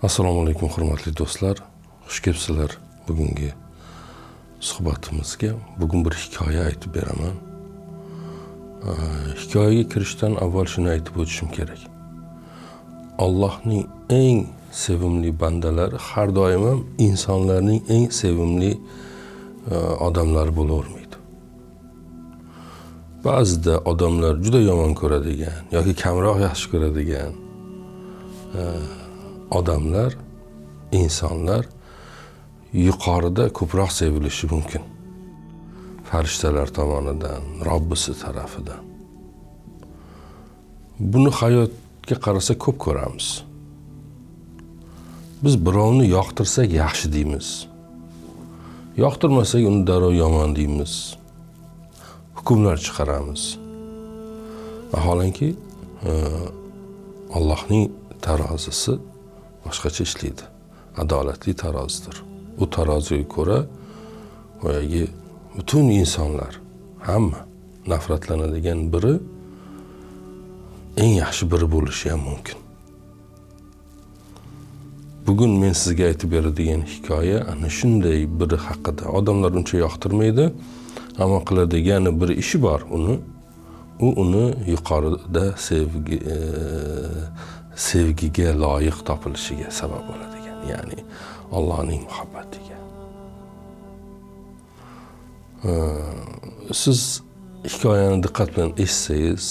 Assalomu alaykum, hurmatli do'stlar. Xush kelibsizlar bugungi suhbatimizga. Bugun bir hikoya aytib beraman. Hikoyaga kirishdan avval shuni aytib o'tishim kerak. Allohning eng sevimli bandalari har doim ham insonlarning eng sevimli odamlari bo'lavermaydi. Ba'zida odamlar juda yomon ko'radigan yoki kamroq yaxshi ko'radigan odamlar, insonlar yuqorida ko'proq sevilishi mumkin. Farishtalar tomonidan, Robbisi tarafidan. Buni hayotga qarasa ko'p ko'ramiz. Biz birovni yoqtirsak yaxshi deymiz. Yoqtirmasak uni darrov yomon deymiz. Hukmlar chiqaramiz. Vaholanki, Allohning tarozisi boshqacha ishlaydi. Adolatli tarozidir. U taroziga ko'ra boyagi butun insonlar, hamma nafratlanadigan biri eng yaxshi biri bo'lishi ham mumkin. Bugun men sizga aytib beradigan hikoya ana shunday biri haqida. Odamlar uncha yoqtirmaydi, ammo qiladigani bir ishi bor uni. U uni yuqorida sevgiga loyiq topilishiga sabab bo'ladigan, ya'ni Allohning muhabbatiga. Siz hikoyani diqqat bilan eshitsangiz,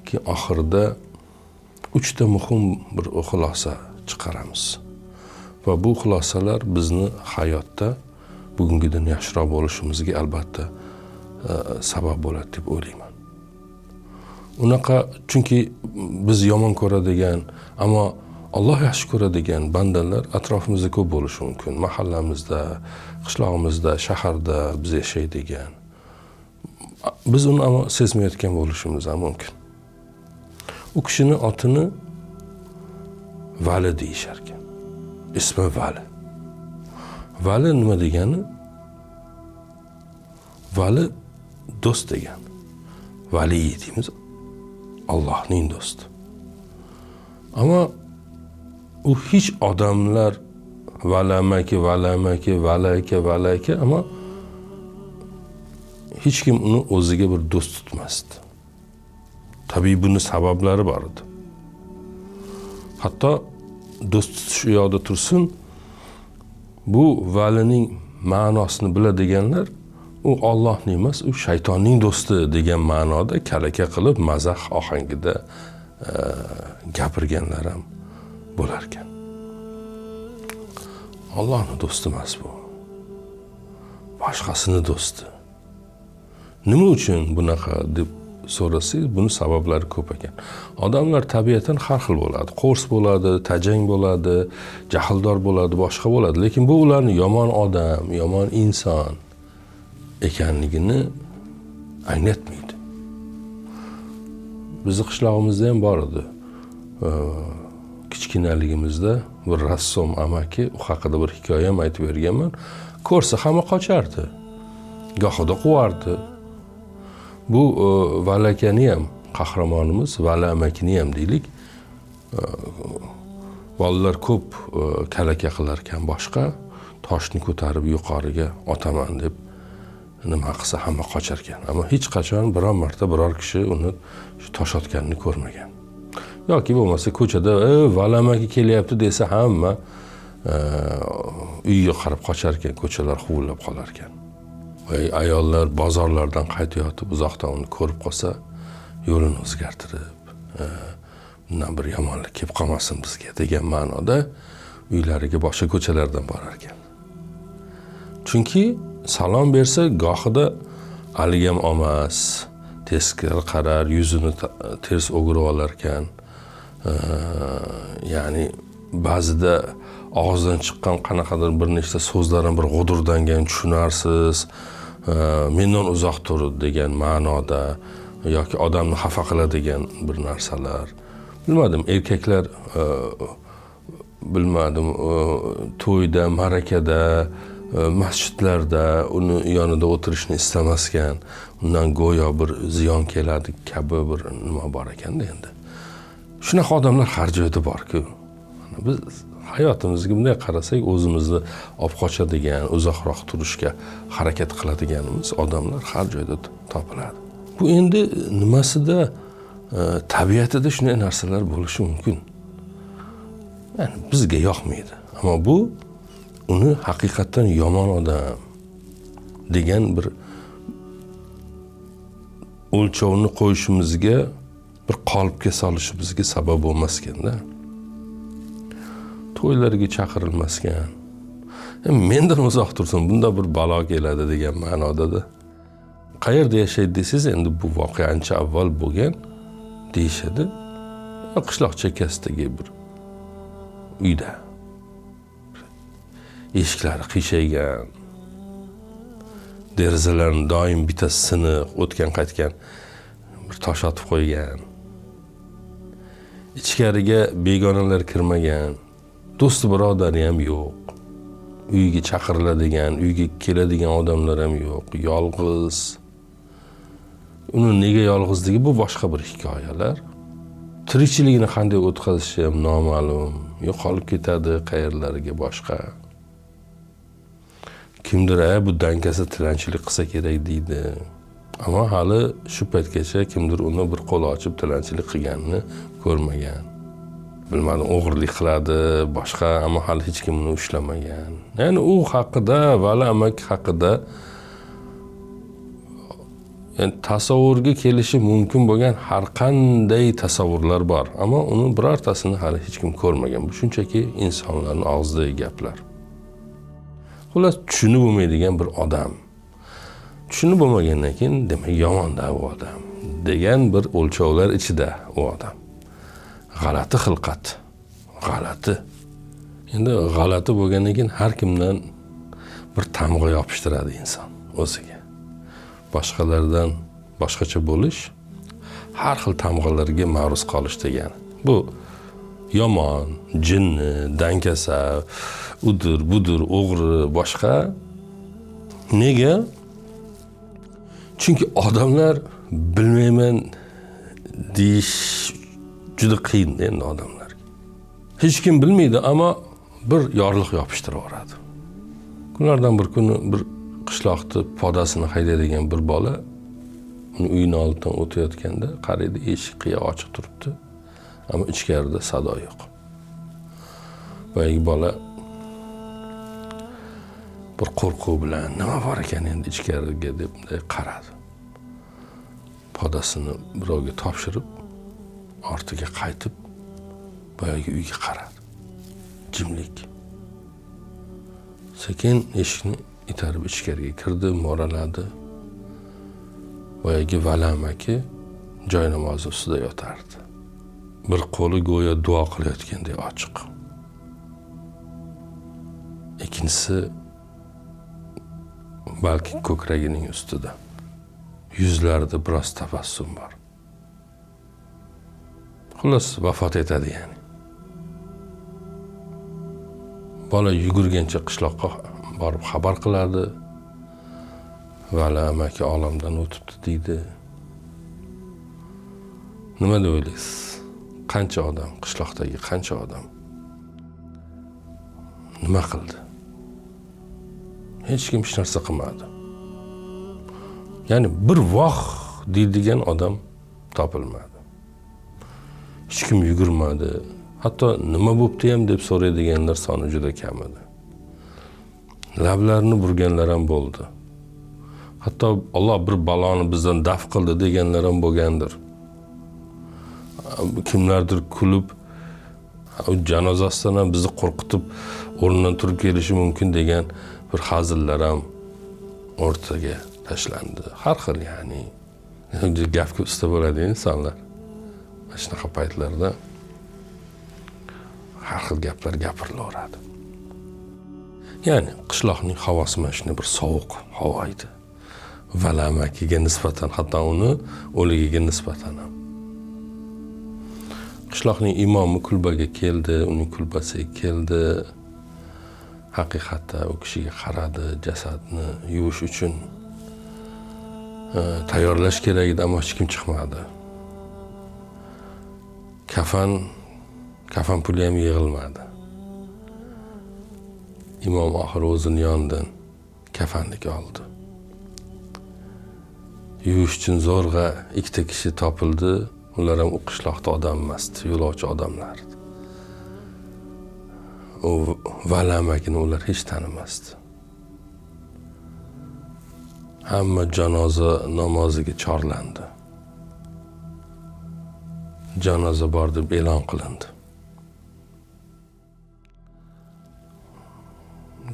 ki oxirida uchta muhim bir xulosa chiqaramiz. Va bu xulosalar bizni hayotda bugungidan yaxshiroq bo'lishimizga albatta sabab bo'ladi deb o'ylayman. Unaqa, chunki biz yomon ko'radigan, ammo Alloh yaxshi ko'radigan bandalar atrofimizda ko'p bo'lishi mumkin. Mahallamizda, qishlog'imizda, shaharda biz yashaydigan. Biz uni ammo sezmayotgan bo'lishimiz ham mumkin. U kishini otini Vali deyishar ekan. Ismi Vali. Vali nima degani? Vali do'st degani. Vali deymiz, Allohning do'sti. Ammo u hech odamlar valamaki, valamaki, valaka, valaka, ammo hech kim uni o'ziga bir do'st tutmasdi. Tabiiy buni sabablari bor edi. Hatto do'st tutish u yoqda tursin, bu valining ma'nosini biladiganlar u Allohning emas, u shaytonning do'sti degan ma'noda kalaka qilib mazax ohangida gapirganlar ham bo'lar ekan. Allohning do'sti emas bu. Boshqasini do'sti. Nima uchun bunaqa deb so'rasangiz, buni sabablari ko'p ekan. Odamlar tabiatan har xil bo'ladi. Qo'rs bo'ladi, tajang bo'ladi, jahldor bo'ladi, boshqa bo'ladi. Lekin bu ularni yomon odam, yomon inson ekanligini anglatmaydi. Bizni qishlog'imizda ham bor edi. Kichkinaligimizda bir rassom amaki, u haqida bir hikoya ham aytib berganman. Ko'rsa hamma qochardi. Gohida quvardi. Bu Valakani ham qahramonimiz, Vala amakini ham deylik. Bolalar ko'p kalaka qilar ekan, boshqa toshni ko'tarib yuqoriga otaman deb nima qilsa hamma qochar ekan. Ammo hech qachon biror marta biror kishi uni shu tosh otganini ko'rmagan. Yoki bo'lmasa ko'chada Vala amaki kelyapti desa hamma uyga qarab qochar ekan, ko'chalar huvillab qolar ekan. Ayollar bozorlardan qaytayotib uzoqdan uni ko'rib qolsa, yo'lini o'zgartirib, bundan bir yomonlik kelib qolmasin bizga degan ma'noda uylariga boshqa ko'chalardan borar ekan. Chunki salom bersa gohida haligi ham olmas, teskari qarar, yuzini ters o'girib olar ekan. Ya'ni ba'zida og'izdan chiqqan qanaqadir bir nechta so'zlar ham bir g'udurdangan tushunarsiz, mendan uzoq tur degan ma'noda yoki odamni xafa qiladigan bir narsalar. Bilmadim, erkaklar bilmadim, to'yda, ma'rakada, masjidlarda uni yonida o'tirishni istamasgan, undan go'yo bir ziyon keladi kabi bir nima bor ekanda endi. Shunaqa odamlar har joyda bor-ku. Biz Hayotimizga bunday qarasak, o'zimizni olib qochadigan, uzoqroq turishga harakat qiladiganimiz odamlar har joyda topiladi. Bu endi nimasida, tabiatida shunday narsalar bo'lishi mumkin. Ya'ni bizga yoqmaydi. Ammo bu uni haqiqatdan yomon odam degan bir o'lchovni qo'yishimizga, bir qolipga solishimizga sabab bo'lmas ekanda. To'ylarga chaqirilmasgan. Mendan uzoq tursin, bunda bir balo keladi degan ma'noda-da. Qayerda yashaydi desangiz, endi bu voqea ancha avval bo'lgan deyishadi. Qishloq chekkasidagi bir uyda. Eshiklari qiyshaygan, derazalarni doim bittasi siniq, o'tgan qaytgan bir tosh otib qo'ygan. Ichkariga begonalar kirmagan, do'sti birodari ham yo'q. Uyga chaqiriladigan, uyga keladigan odamlar ham yo'q. Yolg'iz. Uni nega yolg'izligi bu boshqa bir hikoyalar. Tirikchiligini qanday o'tkazishi ham noma'lum. Yo'qolib ketadi qayerlarga boshqa. Kimdir bu dankasi tilanchilik qilsa kerak deydi. Ammo hali shu paytgacha kimdir uni bir qo'l ochib tilanchilik qilganini ko'rmagan. Bilmadim, o'g'irlik qiladi, boshqa, ammo hali hech kim uni ushlamagan. Ya'ni u haqida, Vali amaki haqida yani tasavvurga kelishi mumkin bo'lgan har qanday tasavvurlar bor, ammo uni birortasini hali hech kim ko'rmagan. Bu shunchaki insonlarning og'zidagi gaplar. Xullas, tushunib bo'lmaydigan bir odam. Tushunib bo'lmagandan keyin demak yomon-da bu odam degan bir o'lchovlar ichida u odam. G'alati xilqat, g'alati. Endi g'alati bo'lgandan keyin har kimdan bir tamg'a yopishtiradi inson o'ziga. Boshqalardan boshqacha bo'lish, har xil tamg'alarga ma'ruz qolish degani. Bu yomon, jinni, dangasa, udur, budur, o'g'ri, boshqa. Nega? Chunki odamlar bilmayman deyish juda qiyin endi odamlarga. Hech kim bilmaydi, ammo bir yorliq yopishtirib yuboradi. Kunlardan bir kuni bir qishloqni podasini haydaydigan bir bola uni uyini oldidan o'tayotganda qaraydi, eshik qiya ochiq turibdi, ammo ichkarida sado yo'q. Boyagi bola bir qo'rquv bilan nima bor ekan endi ichkariga deb bunday qaradi. Podasini birovga topshirib, ortiga qaytib boyagi uyga qaradi. Jimlik. Sekin eshikni itarib ichkariga kirdi, mo'raladi. Boyagi Vali amaki joy namozi ustida yotardi. Bir qo'li go'yo duo qilayotgandek ochiq. Ikkinchisi balki ko'kragining ustida. Yuzlarida biroz tabassum bor. Xullas, vafot etadi ya'ni. Bola yugurgancha qishloqqa borib xabar qiladi. Vali amaki olamdan o'tibdi deydi. Nima deb o'ylaysiz? Qancha odam, qishloqdagi qancha odam nima qildi? Hech kim hech narsa qilmadi. Ya'ni bir voh deydigan odam topilmadi. Hech kim yugurmadi. Hatto nima bo'pti ham deb so'raydiganlar soni juda kam edi. Lablarini burganlar ham bo'ldi. Hatto Alloh bir baloni bizdan daf qildi deganlar ham bo'lgandir. Kimlardir kulib, janozasidan ham bizni qo'rqitib o'rnidan turib kelishi mumkin degan bir hazillar ham o'rtaga tashlandi. Har xil, ya'ni gapga usta bo'ladi insonlar. Mana shunaqa paytlarda har xil gaplar gapirilaveradi. Ya'ni qishloqning havosi mana shunday bir sovuq havo edi. Vali amakiga nisbatan, hatto uni o'ligiga nisbatan ham. Qishloqning imomi kulbaga keldi, uning kulbasiga keldi. Haqiqatda u kishiga qaradi, jasadni yuvish uchun tayyorlash kerak edi, ammo hech kim chiqmadi. Kafan puli ham yig'ilmadi. Imom oxiri o'zini yonidan kafanlik oldi. Yuvish uchun zo'rg'a ikkita kishi topildi. Ular ham u qishloqda odam emasdi, yo'lovchi odamlar edi. U Vali amakini ular hech tanimasdi. Hamma janoza namoziga chorlandi. Janoza bor deb e'lon qilindi.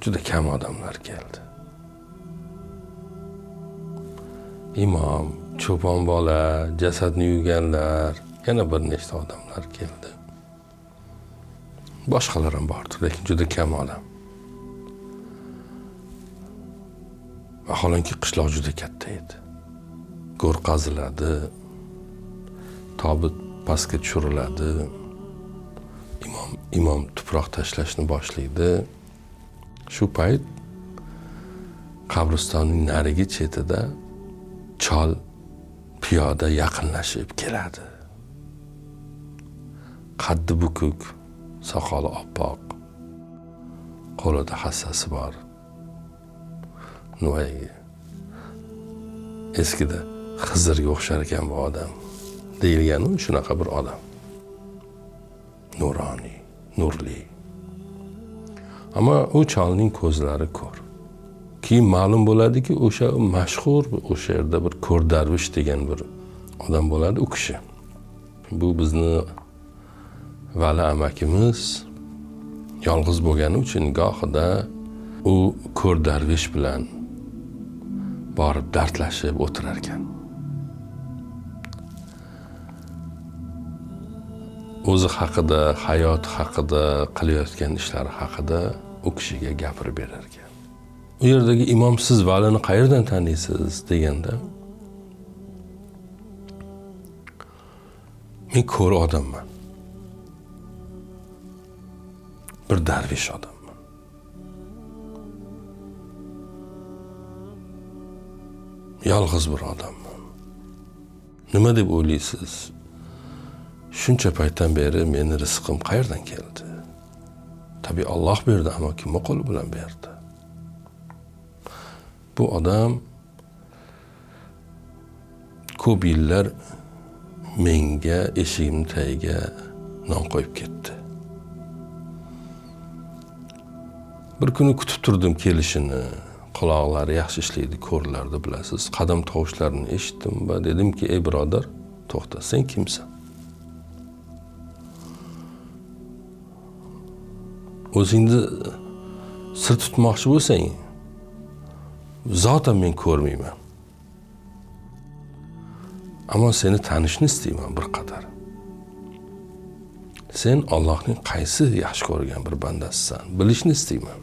Juda kam odamlar keldi. Imom, cho'pon bola, jasadni yuvganlar, yana bir nechta odamlar keldi. Boshqalar ham bordi, lekin juda kam odam. Vaholanki qishloq juda katta edi. Go'r qaziladi, tobut pastga tushiriladi. Imom tuproq tashlashni boshlaydi. Shu payt qabristonning narigi chetida chol piyoda yaqinlashib keladi. Qaddi bukuk, soqoli oppoq, qo'lida hassasi bor. Nimaga? Eskida Xizrga o'xshar ekan bu odam deyilgani shunaqa bir odam. Nuroniy, nurli. Ammo u cholning ko'zlari ko'r. Keyin ma'lum bo'ladiki, o'sha mashhur o'sha yerda bir ko'r darvish degan bir odam bo'ladi, u kishi. Bu bizni Vali amakimiz yolg'iz bo'lgani uchun gohida u ko'r darvish bilan borib dardlashib o'tirar ekan. O'zi haqida, hayot haqida, qilayotgan ishlari haqida u kishiga gapirib berar ekan. U yerdagi imom, siz Valini qayerdan taniysiz deganda, men ko'r odamman. Bir darvish odamman. Yolg'iz bir odamman. Nima deb o'ylaysiz? Shuncha paytdan beri meni rizqim qayerdan keldi? Tabii Alloh berdi, ammo kimni qo'li bilan berdi? Bu odam ko'p yillar menga eshigimning tagiga non qo'yib ketdi. Bir kuni kutib turdim kelishini. Quloqlari yaxshi ishlaydi, ko'rlardi, bilasiz. Qadam tovushlarini eshitdim va dedimki, ey birodar, to'xta, sen kimsan? O'zingni sir tutmoqchi bo'lsang, zotan men ko'rmayman. Ammo seni tanishni istayman bir qadar. Sen Allohning qaysi yaxshi ko'rgan bir bandasisan, bilishni istayman,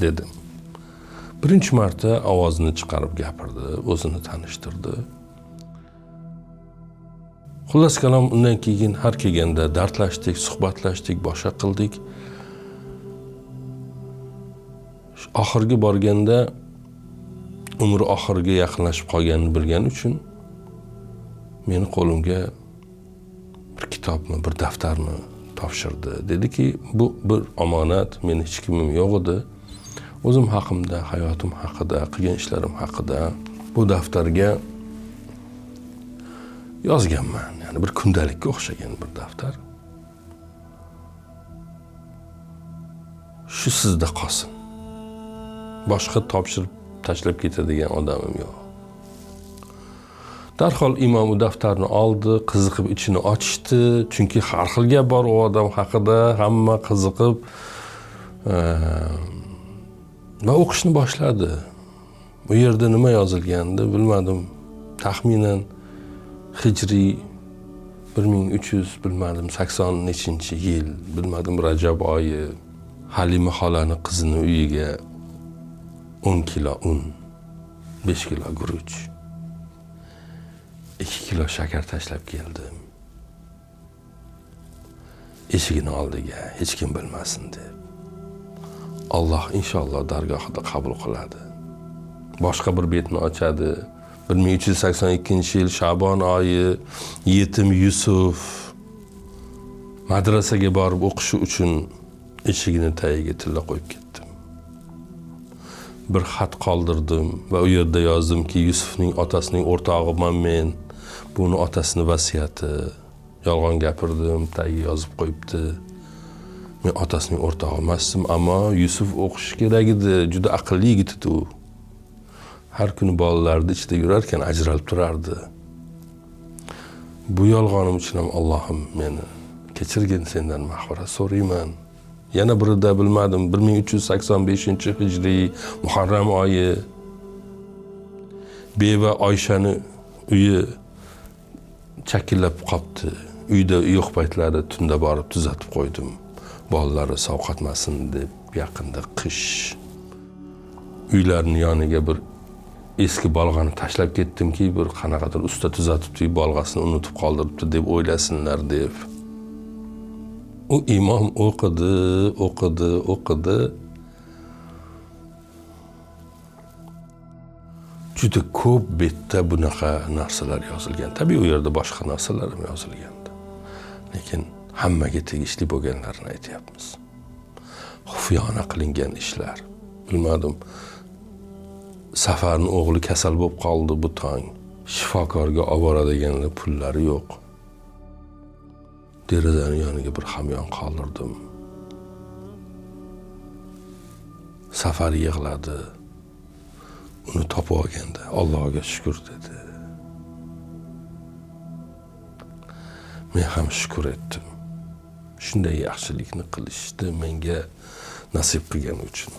dedim. Birinchi marta ovozini chiqarib gapirdi, o'zini tanishtirdi. Xullas kalom, undan keyin har kelganda dardlashdik, suhbatlashdik, boshqa qildik. Oxirgi borganda umri oxiriga yaqinlashib qolganini bilgani uchun meni qo'limga bir kitobmi, bir daftarmi topshirdi. Dediki, bu bir omonat, meni hech kimim yo'q edi. O'zim haqimda, hayotim haqida, qilgan ishlarim haqida bu daftarga yozganman. Ya'ni bir kundalikka o'xshagan bir daftar. Shu sizda qolsin. Boshqa topshirib tashlab ketadigan odamim yo'q. Darhol imom u daftarni oldi, qiziqib ichini ochdi, chunki har xil gap bor u odam haqida, hamma qiziqib va o'qishni boshladi. Bu yerda nima yozilgandi bilmadim. Taxminan hijriy 1300 bilmadim 80 nechinchi yil, bilmadim Rajab oyi, Halima xolani qizini uyiga 10 kilo un, 5 kilo guruch, 2 kilo shakar tashlab keldim. Eshigini oldiga hech kim bilmasin deb. Alloh inshaalloh dargohida qabul qiladi. Boshqa bir betni ochadi. 1382-yil Shabon oyi, yetim Yusuf madrasaga borib o'qishi uchun eshigini tagiga tilla qo'yib ketdim. Bir xat qoldirdim va u yerda yozdimki, Yusufning otasining o'rtog'iman men. Bu uni otasini vasiyati. Yolg'on gapirdim, tagiga yozib qo'yibdi. Men otasining o'rtog'i emasdim, ammo Yusuf o'qishi kerak edi, juda aqlli yigit edi u. Har kuni bolalarni ichida yurarkan ajralib turardi. Bu yolg'onim uchun ham Allohim meni kechirgin, sendan mag'firat so'rayman. Yana birida bilmadim, 1385-hijriy Muharram oyi beva Oyshani uyi chakillab qopti. Uyda yo'q paytlari tunda borib tuzatib qo'ydim. Bolalari sovqotmasin deb. Yaqinda qish. Uylarning yoniga bir eski bolg'ani tashlab ketdimki, bir qanaqadir usta tuzatibdi, bolg'asini unutib qoldiribdi deb o'ylasinlar deb. U imom o'qidi, o'qidi, o'qidi. Juda ko'p betda bunaqa narsalar yozilgan. Tabiiy u yerda boshqa narsalar ham yozilgandi. Lekin hammaga tegishli bo'lganlarini aytyapmiz. Xufiyona qilingan ishlar. Bilmadim. Safarning o'g'li kasal bo'lib qoldi bu tong. Shifokorga olib boradigan pullari yo'q. Derazaning yoniga bir hamyon qoldirdim. Safar yig'ladi. Uni topib olganda Allohga shukr dedi. Men ham shukr etdim. Shunday yaxshilikni qilishni menga nasib qilgani uchun.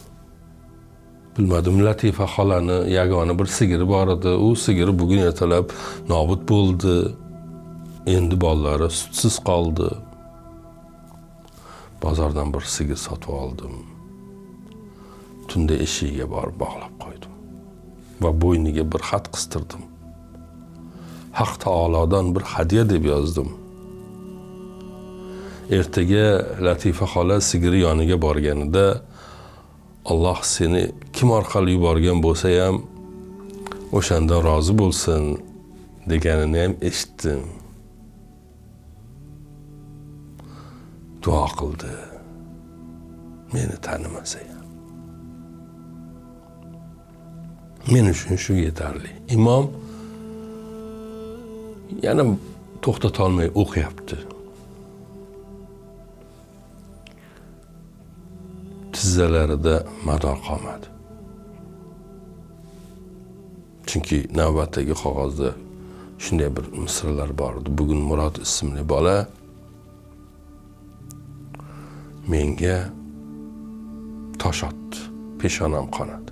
Bilmadim, Latifa xolani yagona bir sigiri bor edi. U sigiri bugun ertalab nobud bo'ldi. Endi bolalari sutsiz qoldi. Bozordan bir sigir sotib oldim. Tunda eshigiga borib bog'lab qo'ydim va bo'yniga bir xat qistirdim. Haq taolodan bir hadya deb yozdim. Ertaga Latifa xola sigiri yoniga borganida Alloh seni kim orqali yuborgan bo'lsa ham o'shandan rozi bo'lsin deganini ham eshitdim. Duo qildi. Meni tanimasa ham. Men uchun shu yetarli. Imom yana to'xtata olmay o'qiyapti. Tizzalarida mador qolmadi. Chunki navbatdagi qog'ozda shunday bir misralar bor edi. Bugun Murod ismli bola menga tosh otdi, peshonam qonadi.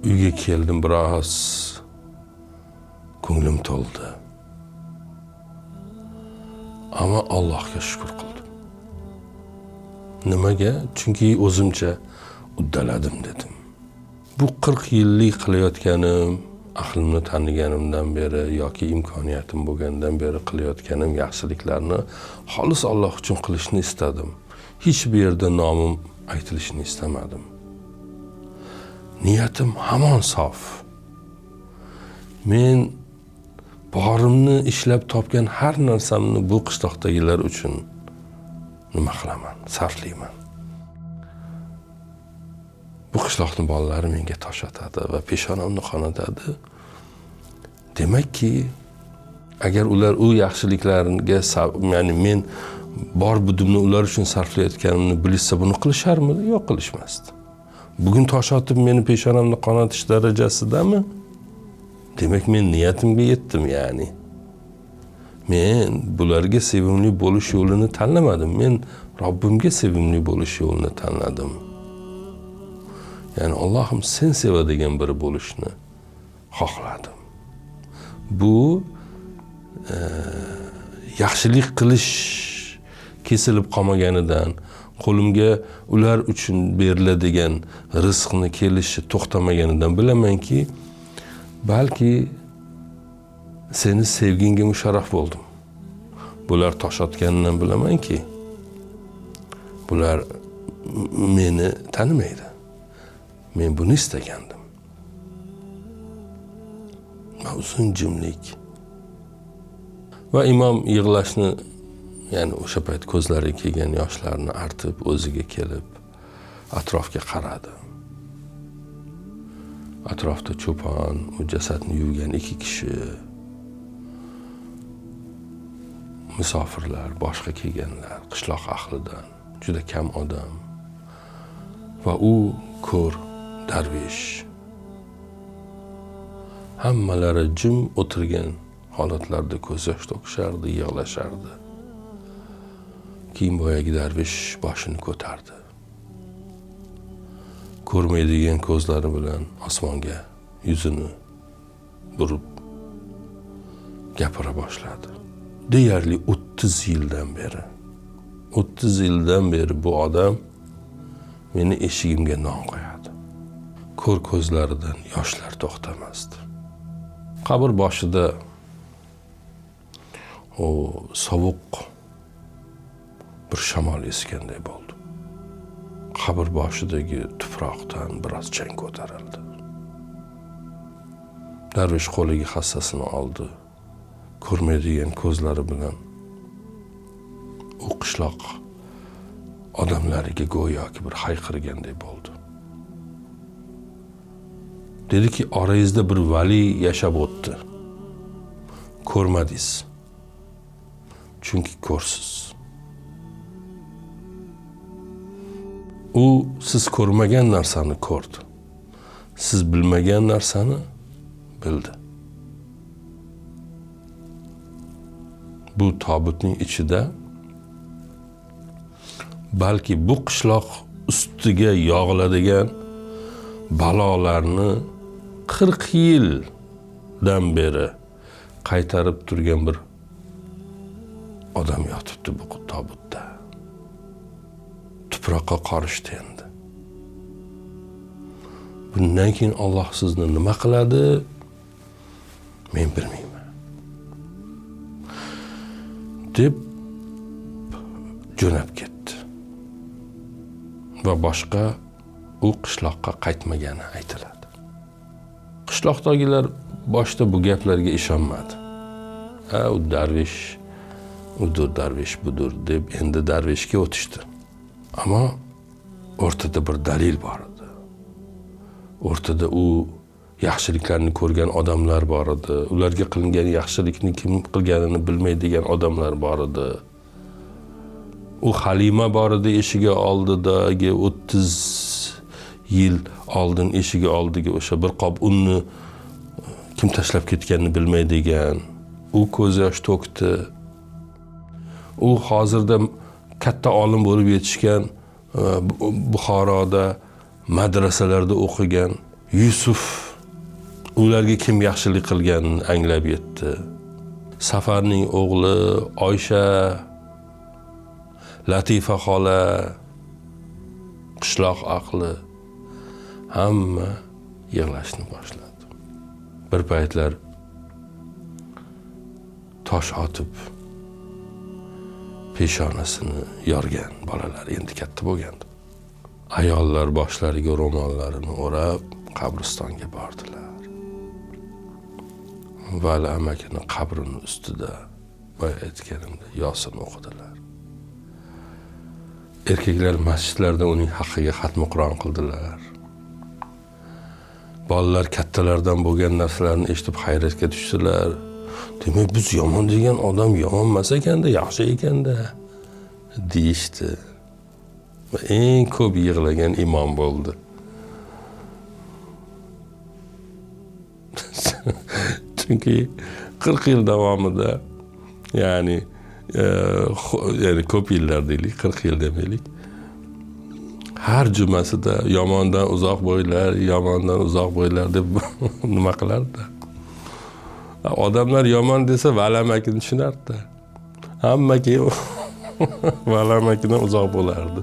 Uyga keldim, biroz ko'nglim to'ldi. Ammo Allohga shukr qildim. Nimaga? Chunki o'zimcha uddaladim dedim. Bu 40 yillik qilayotganim, aqlimni taniganimdan beri yoki imkoniyatim bo'lgandan beri qilayotganim yaxshiliklarni xolis Alloh uchun qilishni istadim. Hech bir yerda nomim aytilishini istamadim. Niyatim hamon sof. Men borimni ishlab topgan har narsamni bu qishloqdagilar uchun nima qilaman, sarflayman. Bu qishloqning bolalari menga tosh otadi va peshonamni qonatadi. Demakki, agar ular u yaxshiliklarga, ya'ni men bor budimni ular uchun sarflayotganimni bilishsa, buni qilisharmidi? Yo'q, qilishmasdi. Bugun tosh otib meni peshonamni qonatish darajasidami? Demak, men niyatimga yetdim, ya'ni. Men bularga sevimli bo'lish yo'lini tanlamadim. Men Robbimga sevimli bo'lish yo'lini tanladim. Ya'ni Allohim sen sevadigan biri bo'lishni xohladim. Bu yaxshilik qilish kesilib qolmaganidan, qo'limga ular uchun beriladigan rizqni kelishi to'xtamaganidan bilamanki, balki seni sevgingga musharraf bo'ldim. Bular tosh otganidan bilamanki, bular meni tanimaydi. Men buni istagandim. Va uzun jimlik. Va imom yig'lashni, ya'ni o'sha payt ko'zlariga kelgan yoshlarni artib, o'ziga kelib, Atrofga qaradi. Atrofda cho'pon, u jasadni yuvgan 2 kishi, musofirlar, boshqa kelganlar, qishloq ahlidan juda kam odam va u ko'r darvish. Hammalari jim o'tirgan holatlarda ko'z yosh to'kishardi, yig'lashardi. Keyin boyagi darvish boshini ko'tardi. Ko'rmaydigan ko'zlari bilan osmonga yuzini burib gapira boshladi. Deyarli 30 yildan beri, 30 yildan beri bu odam meni eshigimga non qo'yadi. Ko'r ko'zlaridan yoshlar to'xtamasdi. Qabr boshida o sovuq bir shamol esganday bo'ldi. Qabr boshidagi tuproqdan biroz chang ko'tarildi. Darvish qo'liga hassasini oldi. Ko'rmaydigan ko'zlari bilan u qishloq odamlariga go'yoki bir hayqirganday bo'ldi. Dediki, orangizda bir vali yashab o'tdi. Ko'rmadingiz. Chunki ko'rsiz. U siz ko'rmagan narsani ko'rdi. Siz bilmagan narsani bildi. Bu tobutning ichida balki bu qishloq ustiga yog'iladigan balolarni 40 yildan beri qaytarib turgan bir odam yotibdi bu tobutda. Tuproqqa qorishdi endi. Bundan keyin Alloh sizni nima qiladi? Men bilmayman. Deb jo'nab ketdi. Va boshqa u qishloqqa qaytmagani aytiladi. Qishloqdagilar boshda bu gaplarga ishonmadi. Ha, u darvish, udur darvish budur deb endi darvishga o'tishdi. Ammo o'rtada bir dalil bor edi. O'rtada u yaxshiliklarni ko'rgan odamlar bor edi. Ularga qilingan yaxshilikni kim qilganini bilmaydigan odamlar bor edi. U Halima bor edi, eshigi oldidagi 30 yil oldin eshigi oldiga o'sha bir qop unni kim tashlab ketganini bilmaydigan. U ko'z yosh to'kdi. U hozirda katta olim bo'lib yetishgan, Buxoroda madrasalarda o'qigan Yusuf ularga kim yaxshilik qilganini anglab yetdi. Safarning o'g'li Oysha, Latifa xola, qishloq ahli hamma yig'lashni boshladi. Bir paytlar tosh otib peshonasini yorgan bolalar endi katta bo'lgandi. Ayollar boshlariga ro'mollarini o'rab qabristonga bordilar. Vali amakini qabrini ustida boya aytganimda Yosin o'qidilar. Erkaklar masjidlarda uning haqqiga xatmi Qur'on qildilar. Bolalar kattalardan bo'lgan narsalarni eshitib hayratga tushdilar. Demak, biz yomon degan odam yomon emas ekanda, yaxshi ekanda deyishdi. Va eng ko'p yig'lagan imom bo'ldi. Chunki 40 yil davomida, ya'ni ko'p yillar deylik, 40 yil demaylik. Har jumasida yomondan uzoq bo'ylar, yomondan uzoq bo'ylar deb nima qilardi? Odamlar yomon desa Vali amakini tushunardi. Hamma keyin Vali amakidan uzoq bo'lardi.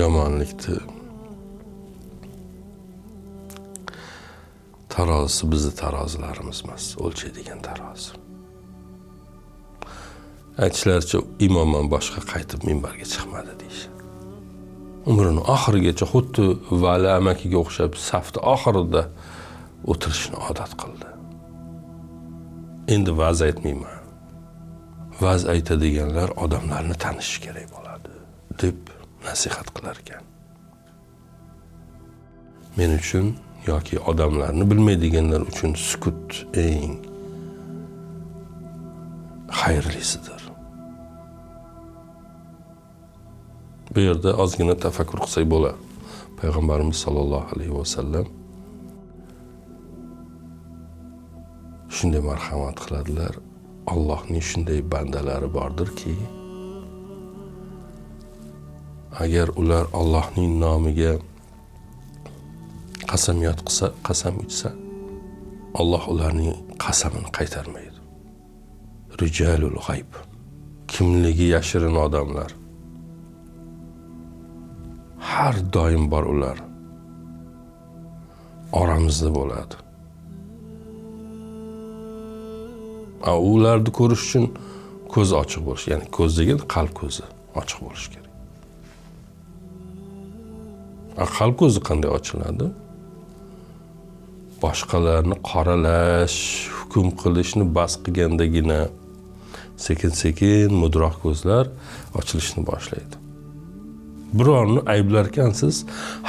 Yomonlikni tarozisi bizni tarozilarimiz emas, o'lchaydigan tarozi. Aytishlaricha imomdan boshqa qaytib minbarga chiqmadi deyishadi. Umrini oxirigacha xuddi Vali amakiga o'xshab safda oxirida o'tirishni odat qildi. Endi va'z aytmayman. Va'z aytadiganlar odamlarni tanishi kerak bo'ladi deb nasihat qilar ekan. Men uchun yoki odamlarni bilmaydiganlar uchun sukut eng xayrlisidir. Bu yerda ozgina tafakkur qilsak bo'ladi. Payg'ambarimiz sollallohu alayhi vasallam shunday marhamat qiladilar. Allohning shunday bandalari bordirki, agar ular Allohning nomiga qasamyod qilsa, qasam ichsa, Alloh ularning qasamini qaytarmaydi. Rijalul g'ayb, kimligi yashirin odamlar. Har doim bor ular. Oramizda bo'ladi. Ularni ko'rish uchun ko'z ochiq bo'lish, ya'ni ko'z degan qalb ko'zi ochiq bo'lishi kerak. Qalb ko'zi qanday ochiladi? Boshqalarni qoralash, hukm qilishni bas qilgandagina sekin-sekin mudroq ko'zlar ochilishni boshlaydi. Birovni ayblarkansiz,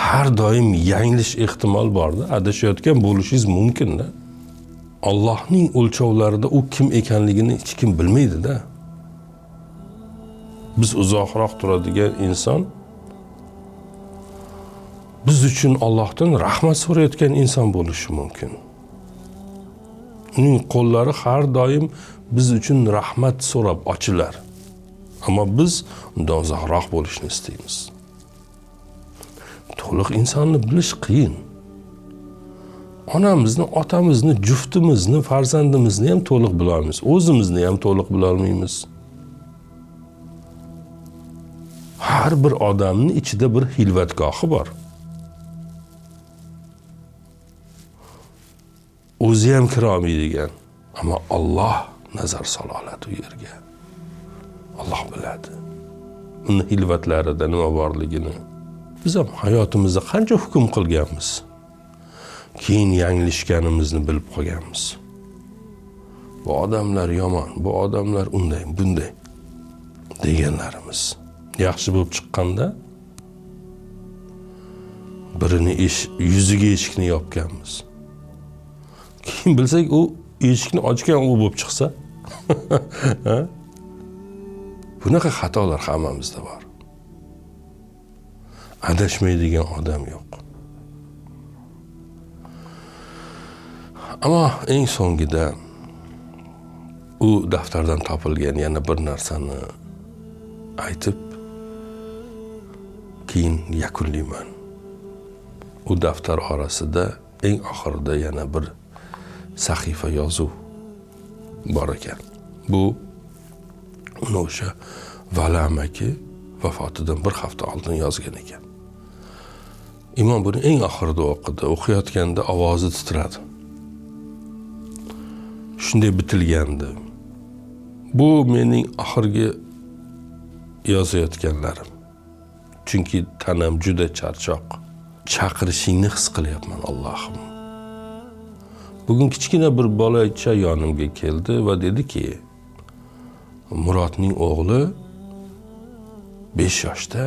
har doim yanglish ehtimol borda, adashayotgan bo'lishingiz mumkin-da. Allohning o'lchovlarida u kim ekanligini hech kim bilmaydi-da. Biz uzoqroq turadigan inson biz uchun Allohdan rahmat so'rayotgan inson bo'lishi mumkin. Uning qo'llari har doim biz uchun rahmat so'rab ochilar. Ammo biz undan uzoqroq bo'lishni istaymiz. To'liq insonni bilish qiyin. Onamizni, otamizni, juftimizni, farzandimizni ham to'liq bila olmaymiz. O'zimizni ham to'liq bila olmaymiz. Har bir odamning ichida bir xilvatgohi bor. O'zi ham kira olmaydigan, ammo Alloh nazar sola oladi u yerga. Alloh biladi uni xilvatlarida nima borligini. Biz ham hayotimizda qancha hukm qilganmiz, keyin yanglishganimizni bilib qolganmiz. Bu odamlar yomon, bu odamlar unday, bunday deganlarimiz yaxshi bo'lib chiqqanda birini yuziga eshikni yopganmiz. Keyin bilsak u eshikni ochgan u bo'lib chiqsa, bunaqa xatolar hammamizda bor. Adashmaydigan odam yo'q. Ammo eng so'ngida u daftardan topilgan yana bir narsani aytib keyin yakunlayman. U daftar orasida eng oxirida yana bir sahifa yozuv bor ekan. Bu uni o'sha Valamaki vafotidan bir hafta oldin yozgan ekan. Imom buni eng oxirida o'qidi. O'qiyotganda ovozi titradi. Shunday bitilgandi. Bu mening oxirgi yozayotganlarim. Chunki tanam juda charchoq. Chaqirishingni his qilyapman, Allohim. Bugun kichkina bir bolacha yonimga keldi va dediki, Murodning o'g'li 5 yoshda,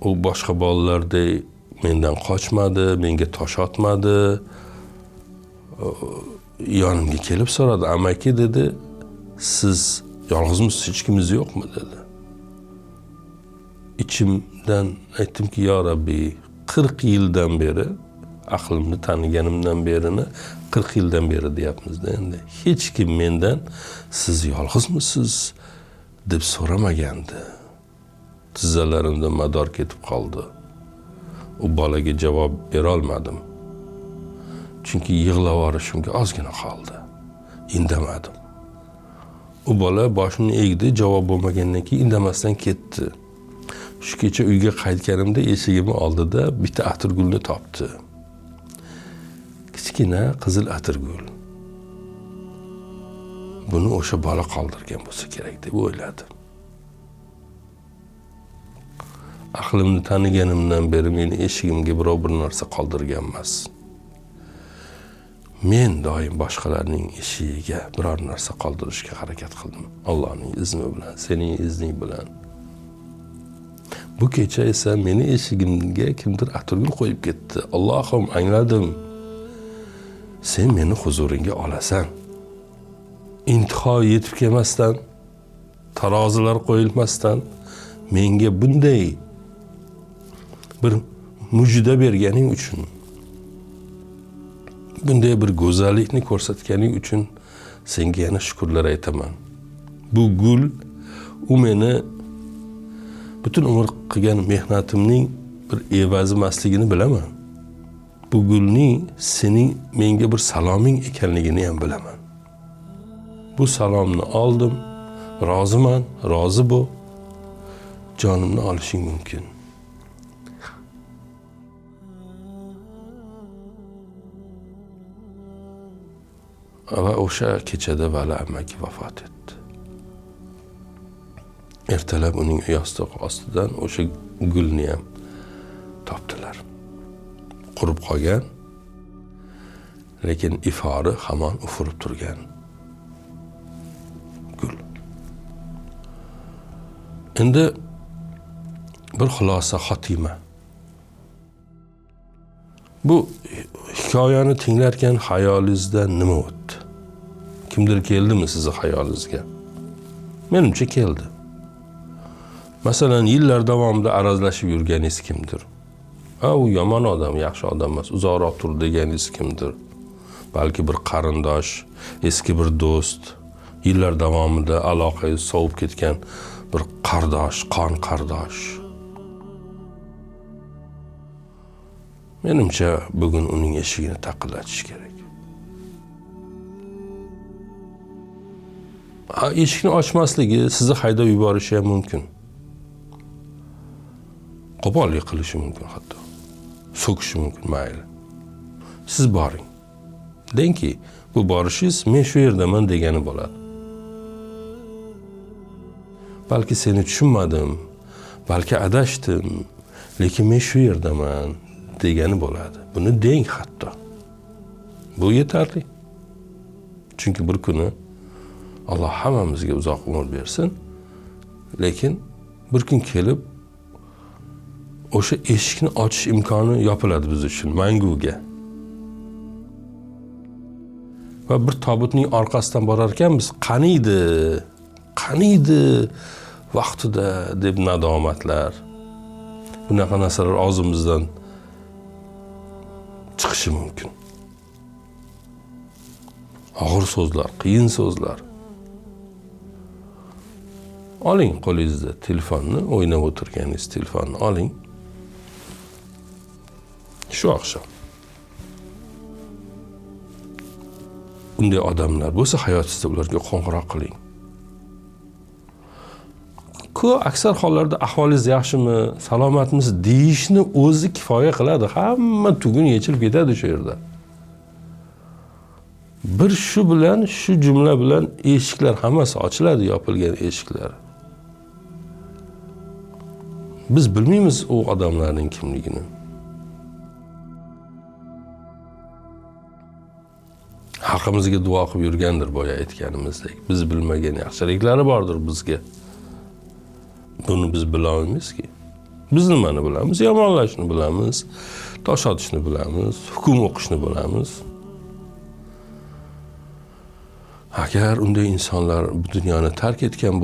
u boshqa bolalardek mendan qochmadi, menga tosh otmadi. Yonimga kelib so'radi, amaki dedi, siz yolg'izmisiz, hech kimingiz yo'qmi dedi. İçimdan aytdimki, ya Rabbi, 40 yildan beri aqlimni taniganimdan berini 40 yildan beri deyapmiz-da endi. Hech kim mendan siz yolg'izmisiz deb so'ramagandi. Tizzalarimda mador ketib qoldi. U bolaga javob bera olmadim. Chunki yig'lab yuborishimga ozgina qoldi. Indamadim. U bola boshini egdi, javob bo'lmagandan keyin indamasdan ketdi. Shu kecha uyga qaytganimda eshigimni oldida bitta atirgulni topdi. Kichkina qizil atirgul. Buni o'sha bola qoldirgan bo'lsa kerak deb o'yladim. Aqlimni taniganimdan beri meni eshigimga birov bir narsa qoldirgan emas. Men doim boshqalarning eshigiga biror narsa qoldirishga harakat qildim. Allohning izni bilan, sening izning bilan. Bu kecha esa meni eshigimga kimdir atirgul qo'yib ketdi. Allohim, angladim. Sen meni huzuringga olasan. Intiho yetib kelmasdan, tarozilar qo'yilmasdan menga bunday bir mujda berganing uchun, bunday bir go'zallikni ko'rsatganing uchun senga yana shukrlar aytaman. Bu gul, u meni butun umr qilgan mehnatimning bir evazi emasligini bilaman. Bu gulning sening menga bir saloming ekanligini ham bilaman. Bu salomni oldim, roziman, rozi bo'l. Jonimni olishing mumkin. Va o'sha kechada Vali amaki vafot etdi. Ertalab uning yostig'i ostidan o'sha gulni ham topdilar. Qurib qolgan, lekin ifori hamon ufurib turgan gul. Endi bir xulosa, xotima. Bu hikoyani tinglarkan xayolingizda nima o'tdi? Kimdir keldimi sizni xayolingizga? Menimcha keldi. Masalan, yillar davomida arazlashib yurganingiz kimdir? Ha, u yomon odam, yaxshi odam emas, uzoqroq tur deganingiz kimdir? Balki bir qarindosh, eski bir do'st, yillar davomida aloqangiz sovib ketgan bir qardosh, qon qardosh. Menimcha bugun uning eshigini taqillatish kerak. Eshikni ochmasligi sizni haydab yuborishi ham mumkin. Qo'pollik qilishi mumkin hatto. So'kishi mumkin, mayli. Siz boring. Dengki, bu borishingiz men shu yerdaman degani bo'ladi. Balki seni tushunmadim, balki adashdim, lekin men shu yerdaman degani bo'ladi. Buni deng hatto. Bu yetarli. Chunki bir kuni Alloh hammamizga uzoq umr bersin, lekin bir kun kelib o'sha eshikni ochish imkoni yopiladi biz uchun manguga. Va bir tobutning orqasidan borar ekanmiz, qaniydi, qaniydi vaqtida deb nadomatlar, bunaqa narsalar og'zimizdan chiqishi mumkin. Og'ir so'zlar, qiyin so'zlar. Oling qo'lingizda telefonni, o'ynab o'tirganingiz telefonni oling. Shu oqshom unday odamlar bo'lsa hayotingizda ularga qo'ng'iroq qiling. Ko'p aksar hollarda ahvolingiz yaxshimi, salomatmisiz deyishni o'zi kifoya qiladi. Hamma tugun yechilib ketadi shu yerda. Bir shu bilan, shu jumla bilan eshiklar hammasi ochiladi, yopilgan eshiklar. Biz bilmaymiz u odamlarning kimligini. Haqimizga duo qilib yurgandir boya aytganimizdek. Biz bilmagan yaxshiliklari bordir bizga. Buni biz bila olmaymizki. Biz nimani bilamiz? Yomonlashni bilamiz, tosh otishni bilamiz, hukm o'qishni bilamiz. Agar unday insonlar bu dunyoni tark etgan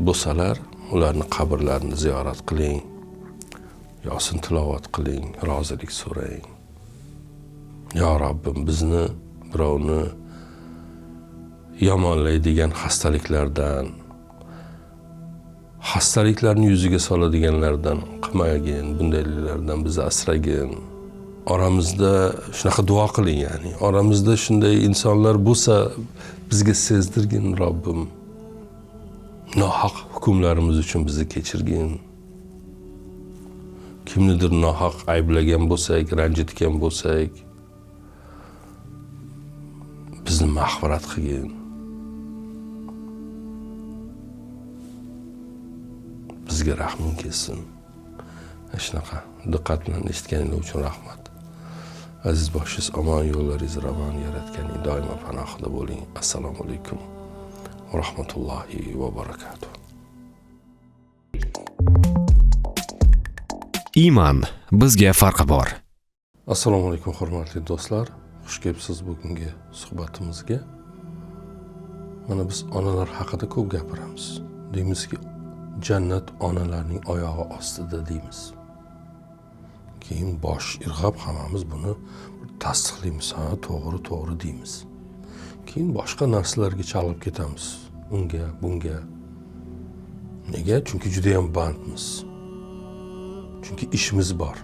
bo'lsalar, ularni qabrlarini ziyorat qiling, Yosin tilovat qiling, rozilik so'rang. Ya Robbim, bizni birovni yomonlaydigan xastaliklardan, xastaliklarni yuziga soladiganlardan qilmagin, bundaylardan bizni asragin. Oramizda shunaqa duo qiling, ya'ni oramizda shunday insonlar bo'lsa bizga sezdirgin Robbim. Nohaq hukmlarimiz uchun bizni kechirgin. Kimnidir nohaq ayblagan bo'lsak, ranjitgan bo'lsak, bizni mag'firat qilgin. Bizga rahming kelsin. Shunaqa diqqat bilan eshitganingiz uchun rahmat. Aziz boshingiz omon, yo'llaringiz ravon, yaratganing doimo panohida bo'ling. Assalomu alaykum va rahmatullohi va barakatuh. Iymon bizga farqi bor. Assalomu alaykum hurmatli do'stlar. Xush kelibsiz bugungi suhbatimizga. Mana biz onalar haqida ko'p gapiramiz. Deymizki, jannat onalarning oyog'i ostida deymiz. Keyin bosh irg'ab hammamiz buni tasdiqlaymiz, ha, to'g'ri, to'g'ri deymiz. Keyin boshqa narsalarga chalg'ib ketamiz. Unga, bunga. Nega? Chunki juda ham bandmiz. Chunki ishimiz bor.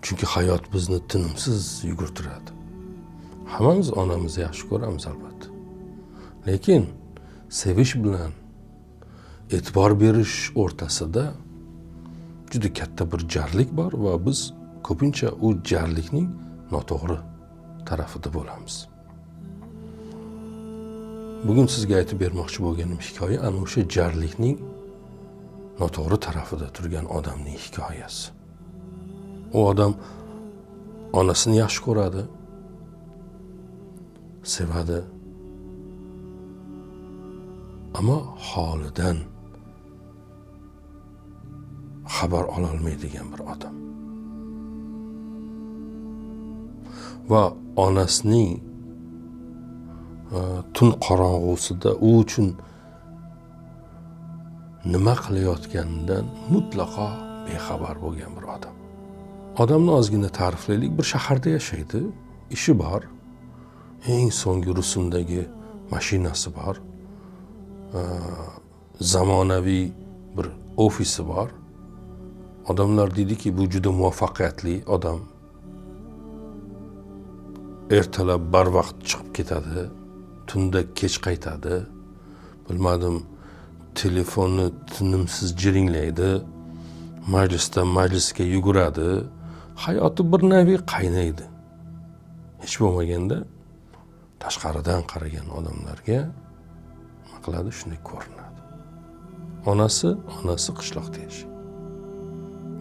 Chunki hayot bizni tinimsiz yugurtiradi. Hammamiz onamizni yaxshi ko'ramiz albatta. Lekin sevish bilan e'tibor berish o'rtasida juda katta bir jarlik bor va biz ko'pincha u jarlikning noto'g'ri tarafida bo'lamiz. Bugun sizga aytib bermoqchi bo'lganim hikoya ana o'sha jarlikning noto'g'ri tarafida turgan odamning hikoyasi. U odam onasini yaxshi ko'radi, sevadi, ammo holidan xabar ololmaydigan bir odam. Va onasining tun qorong'usida u uchun nima qilayotganidan mutlaqo bexabar bo'lgan bir odam. Odamni ozgina ta'riflaylik. Bir shaharda yashaydi, ishi bor, eng so'nggi rusumdagi mashinasi bor, zamonaviy bir ofisi bor. Odamlar deydiki, bu juda muvaffaqiyatli odam. Ertalab barvaqt chiqib ketadi, tunda kech qaytadi. Bilmadim, telefonni tinimsiz jiringlaydi, majlisdan majlisga yuguradi. Hayoti bir naviy qaynaydi. Hech bo'lmaganda tashqaridan qaragan odamlarga nima qiladi, shunday ko'rinadi. Onasi qishloqda yashaydi.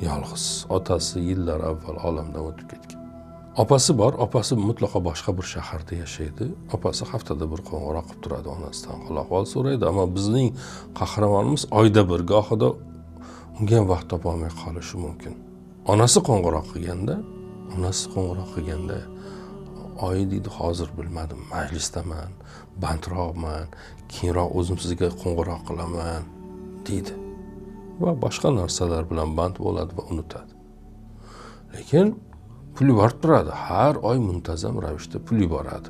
Yolg'iz. Otasi yillar avval olamdan o'tib ketgan. Opasi bor, opasi mutlaqo boshqa bir shaharda yashaydi. Opasi haftada bir qo'ng'iroq qilib turadi, onasidan hol-ahvol so'raydi. Ammo bizning qahramonimiz oyda bir, gohida unga ham vaqt topa olmay qolishi mumkin. Onasi qo'ng'iroq qilganda, oyi deydi, hozir bilmadim, majlisdaman, bandroqman, keyinroq o'zim sizga qo'ng'iroq qilaman deydi. Va boshqa narsalar bilan band bo'ladi va unutadi. Lekin pul yuborib turadi, har oy muntazam ravishda pul yuboradi.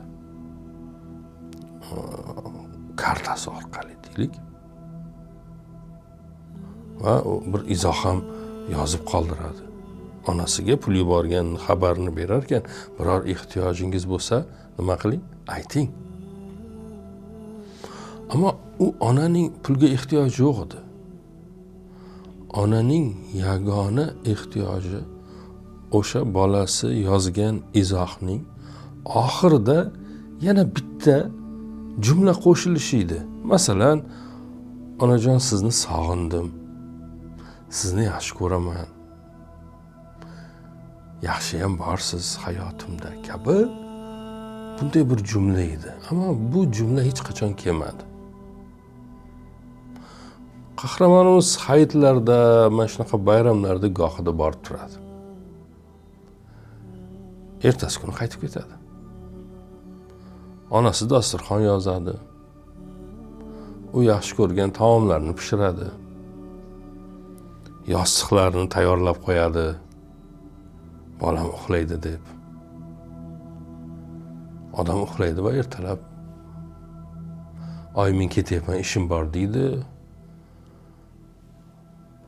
Kartasi orqali deylik. Va bir izoh ham yozib qoldiradi. Onasiga pul yuborgan xabarini berar ekan, biror ehtiyojingiz bo'lsa, nima qiling? Ayting. Ammo u onaning pulga ehtiyoji yo'q edi. Onaning yagona ehtiyoji o'sha bolasi yozgan izohning oxirida yana bitta jumla qo'shilishi edi. Masalan, onajon sizni sog'indim, sizni yaxshi ko'raman, yaxshiyam borsiz hayotimda kabi bunday bir jumla edi. Ammo bu jumla hech qachon kelmadi. Qahramonimiz hayitlarda, mana shunaqa bayramlarda gohida borib turadi. Ertasi kuni qaytib ketadi. Onasi dasturxon yozadi. U yaxshi ko'rgan taomlarni pishiradi. Yostiqlarni tayyorlab qo'yadi. Bolam uxlaydi deb. Odam uxlaydi va ertalab oy men ketyapman, ishim bor deydi.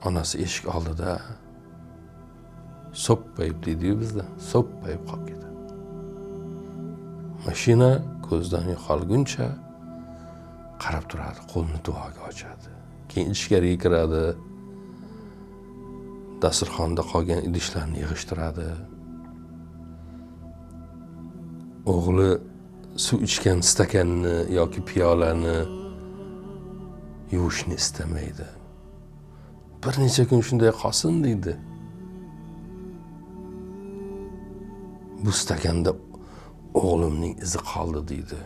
Onasi eshik oldida so'ppayib deydi-yu bizda, so'ppayib qolib ketadi. Mashina ko'zdan yo'qolguncha qarab turadi, qo'lini duoga ochadi. Keyin ichkariga kiradi. Dasturxonda qolgan idishlarni yig'ishtiradi. O'g'li suv ichgan stakanni yoki piyolani yuvishni istamaydi. Bir necha kun shunday qolsin deydi. Bu stakanda o'g'limning izi qoldi deydi.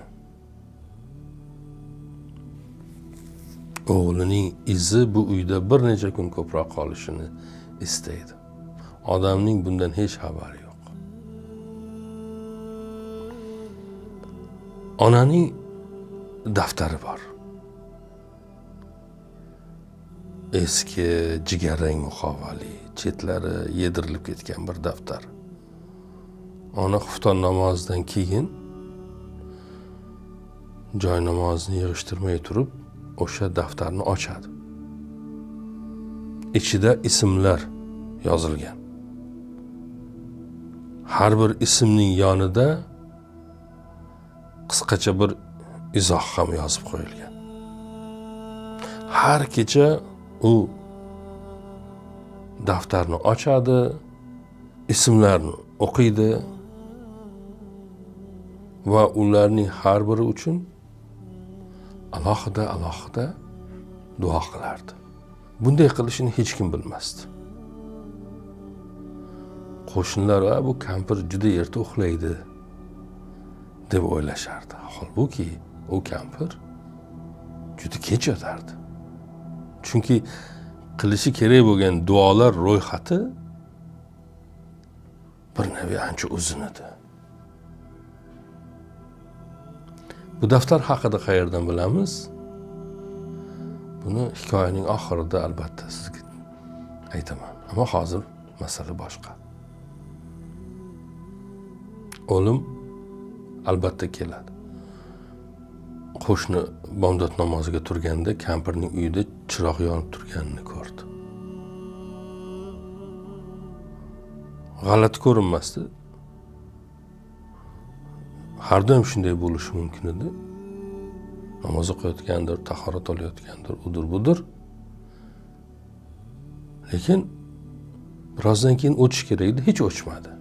O'g'lining izi bu uyda bir necha kun ko'proq qolishini istaydi. Odamning bundan hech xabari yo'q. Onaning daftari bor. Eski jigarrang muqovali, chetlari yedirilib ketgan bir daftar. Ona xufton namozidan keyin joy namozini yig'ishtirmay turib o'sha daftarni ochadi. Ichida ismlar yozilgan. Har bir ismning yonida qisqacha bir izoh ham yozib qo'yilgan. Har kecha u daftarni ochadi, ismlarni o'qiydi va ularning har biri uchun alohida duo qilardi. Bunday qilishini hech kim bilmasdi. Qo'shnilar, bu kampir juda erta uxlaydi deb o'ylashardi. Holbuki u kampir juda kech yotardi. Chunki qilishi kerak bo'lgan duolar ro'yxati bir navi ancha uzun edi. Bu daftar haqida qayerdan bilamiz? Buni hikoyaning oxirida albatta sizga aytaman. Ammo hozir masala boshqa. O'lim albatta keladi. Qo'shni bomdod namoziga turganda kampirning uyida chiroq yonib turganini ko'rdi. G'alati ko'rinmasdi. Har doim shunday bo'lishi mumkin edi. Namoz o'qiyotgandir, tahorat olayotgandir, udur budur. Lekin birozdan keyin o'chish kerak edi, hech o'chmadi.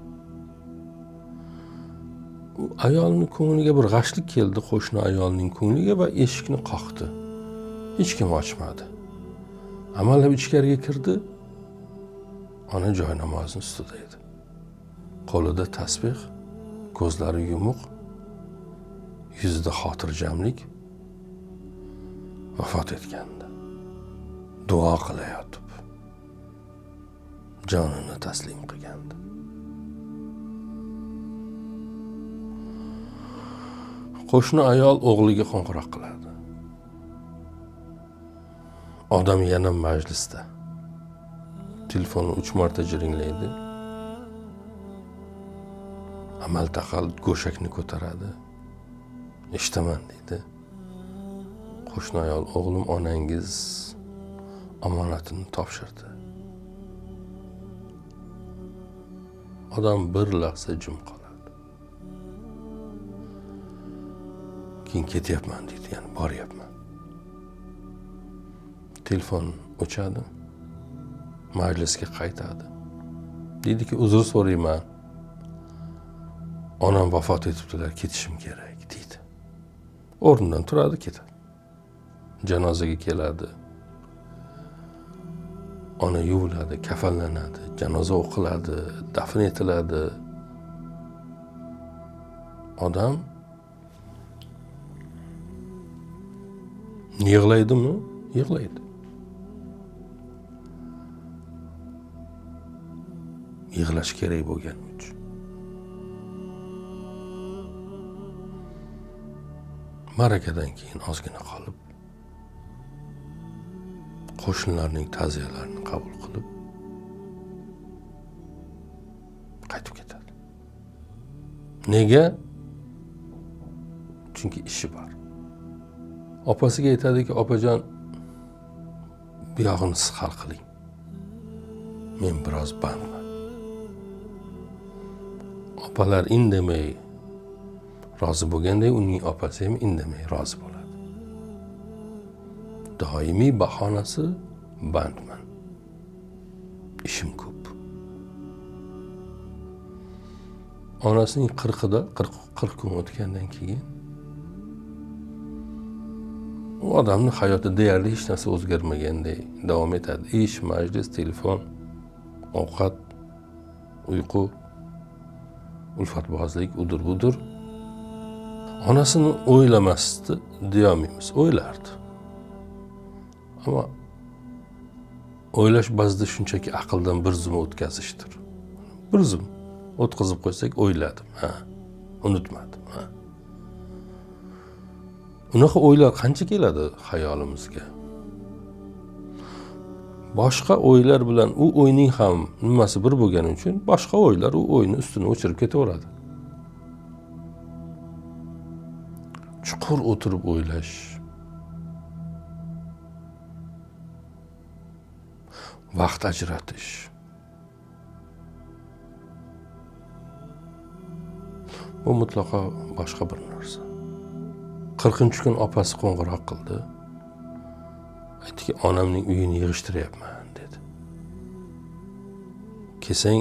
U ayolning ko'ngliga bir g'ashlik keldi, qo'shni ayolning ko'ngliga, va eshikni qoqdi. Hech kim ochmadi. Amallab ichkariga kirdi. Ona joy namozining ustida edi. Qo'lida tasbih, ko'zlari yumuq, yuzida xotirjamlik. Vafot etgandi. Duo qilayotib jonini taslim qilgandi. Qo'shni ayol o'g'liga qo'ng'iroq qiladi. Odam yana majlisda. Telefoni 3 marta jiringlaydi. Amal taqal go'shakni ko'taradi. Eshitaman deydi. Qo'shni ayol, o'g'lim, onangiz omonatini topshirdi. Odam bir lahza jim qoladi. Keyin ketyapman deydi, ya'ni boryapman. Telefon o'chadi. Majlisga qaytadi. Deydiki, uzr so'rayman. Onam vafot etibdilar, ketishim kerak deydi. O'rnidan turadi, ketadi. Janozaga keladi. Ona yuviladi, kafanlanadi, janoza o'qiladi, dafn etiladi. Odam yig'laydimi? Yig'laydi. Yig'lash kerak bo'lgani uchun. Ma'rakadan keyin ozgina qolib, qo'shnilarning ta'ziyalarini qabul qilib qaytib ketadi. Nega? Chunki ishi bor. Opasiga aytadiki, opajon, bu yog'ini siz hal qiling. Men biroz bandman. Opalar indamay rozi bo'lganday, uning opasi ham indamay rozi bo'ladi. Doimiy bahonasi bandman. Ishim ko'p. Onasining 40ida 40 kun o'tgandan keyin u odamning hayoti deyarli hech narsa o'zgarmaganday davom etadi. Ish, majlis, telefon, ovqat, uyqu. Ulfatbozlik udur budur. Onasini o'ylamasdi deyolmaymiz, o'ylardi. Ammo o'ylash ba'zida shunchaki aqldan bir zum o'tkazishdir. Bir zum o'tkazib qo'ysak o'yladim, ha, unutmadim, ha. Unaqa o'ylar qancha keladi xayolimizga? Boshqa o'ylar bilan u o'yning ham nimasi bir bo'lgani uchun boshqa o'ylar u o'yni ustini o'chirib ketaveradi. Chuqur o'tirib o'ylash, vaqt ajratish, bu mutlaqo boshqa bir narsa. 40-kun opasi qo'ng'iroq qildi. Aytdiki, onamning uyini yig'ishtiryapman dedi. Kelsang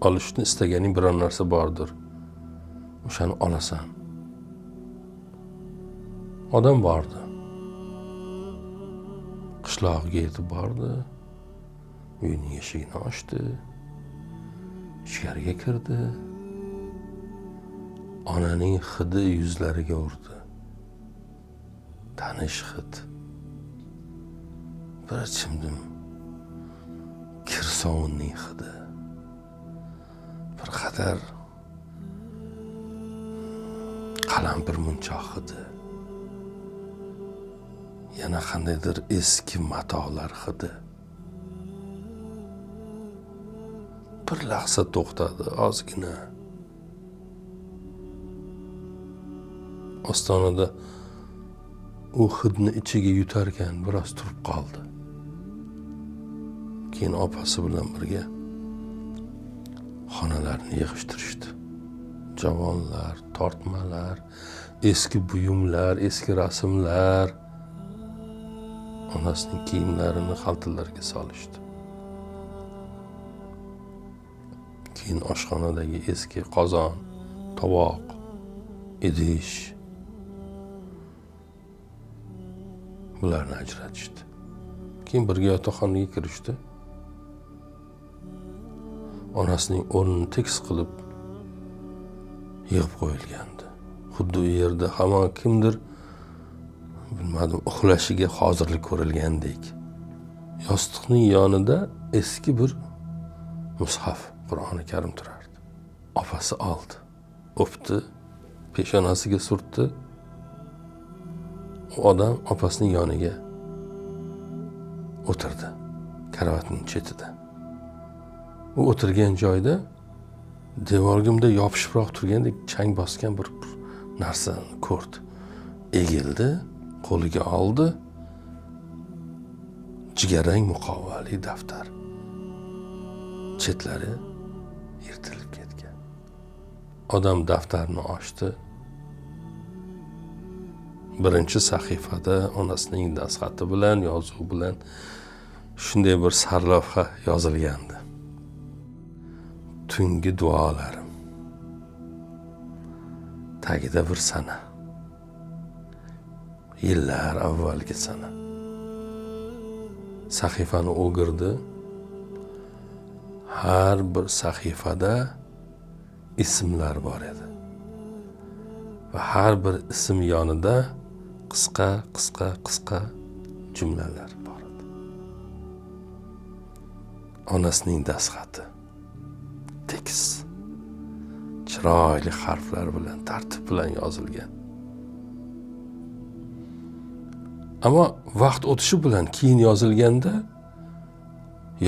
olishni istaganing biror narsa bordir. O'shani olasan. Odam bordi. Qishlog'iga yetib bordi. Uyining eshigini ochdi. Ichkariga kirdi. Onaning hidi yuzlariga urdi. Tanish hid. Bir chimdim kir sovunning hidi. Bir qadar qalampir munchoq hidi. Yana qandaydir eski matolar hidi. Bir lahza to'xtadi ozgina. Ostonada u hidni ichiga yutarkan biroz turib qoldi. Keyin opasi bilan birga xonalarni yig'ishtirishdi. Javonlar, tortmalar, eski buyumlar, eski rasmlar, onasining kiyimlarini xaltalarga solishdi. Keyin oshxonadagi eski qozon, tovoq, idish bularni ajratishdi. Keyin birga yotoqxonaga kirishdi. Onasining o'rnini tekis qilib yig'ib qo'yilgandi. Xuddi u yerda hamon kimdir, bilmadim, uxlashiga hozirlik ko'rilgandek. Yostiqning yonida eski bir mushaf, Qur'oni Karim turardi. Opasi oldi, o'pdi, peshonasiga surtdi. U odam opasining yoniga o'tirdi, karavotning chetida. U o'tirgan joyda devorga bunday yopishibroq turgandek chang bosgan bir narsani ko'rdi. Egildi, qo'liga oldi. Jigarrang muqovali daftar. Chetlari yirtilib ketgan. Odam daftarni ochdi. Birinchi sahifada onasining dastxati bilan, yozuv bilan shunday bir sarlavha yozilgandi. Tungi duolarim. Tagida bir sana. Yillar avvalgi sana. Sahifani o'girdi. Har bir sahifada ismlar bor edi. Va har bir ism yonida qisqa, qisqa, qisqa jumlalar bor edi. Onasining dastxati tekis, chiroyli harflar bilan, tartib bilan yozilgan. Ammo vaqt o'tishi bilan keyin yozilganda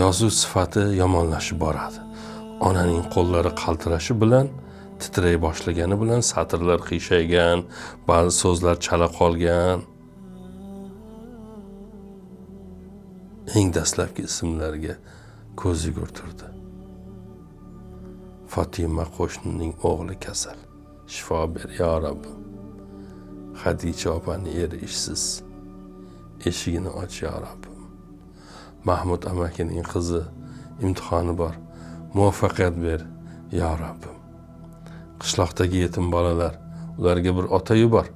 yozuv sifati yomonlashib boradi. Onaning qo'llari qaltirashi bilan, titray boshlagani bilan satrlar qiyshaygan, ba'zi so'zlar chala qolgan. Eng dastlabki ismlarga ko'z yugurtirdi. Fatima qo'shnining o'g'li kasal. Shifo ber ya Rabbim. Xadicha opaning eri ishsiz. Eshigini och ya Rabbim. Mahmud amakining qizi imtihoni bor. Muvaffaqiyat ber ya Rabbim. Qishloqdagi yetim bolalar, ularga bir ota yubor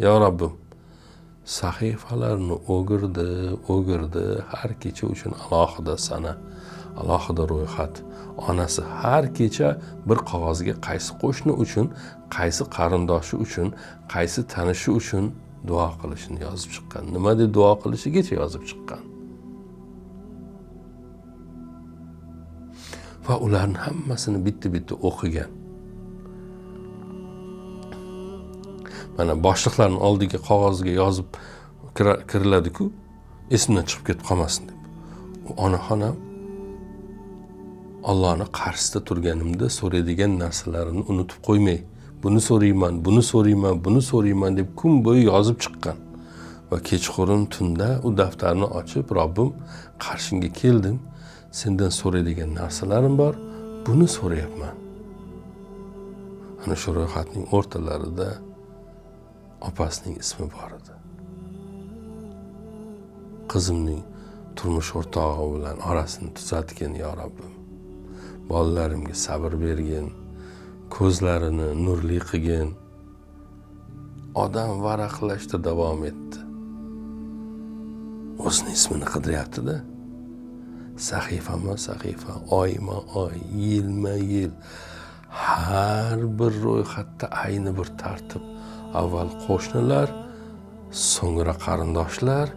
ya Rabbim. Sahifalarni o'girdi, o'girdi, har kecha uchun alohida sana, Alohida ro'yxat. Onasi har kecha bir qog'ozga qaysi qo'shni uchun, qaysi qarindoshi uchun, qaysi tanishi uchun duo qilishini yozib chiqqan. Nima deb duo qilishigacha yozib chiqqan. Va ularning hammasini bitta-bitta o'qigan. Mana boshliqlarning oldiga qog'ozga yozib kiriladi-ku, esimdan chiqib ketib qolmasin deb. U onaxonam Allohning qarshisida turganimda so'raydigan narsalarini unutib qo'ymay, buni so'rayman, buni so'rayman, buni so'rayman deb kun bo'yi yozib chiqqan. Va kechqurun tunda u daftarni ochib, Robbim, qarshingga keldim, sendan so'raydigan narsalarim bor, buni so'rayapman. Ana shu ro'yxatning o'rtalarida opasining ismi bor edi. Qizimning turmush o'rtog'i bilan orasini tuzatgin, yo Robbim. Bolalarimga sabr bergin, ko'zlarini nurli qilgin. Odam varaqlashda davom etdi. O'zining ismini qidiryapti-da. Sahifama sahifa, oyma oy, yilma yil, har bir ro'yxatda ayni bir tartib. Avval qo'shnilar, so'ngra qarindoshlar,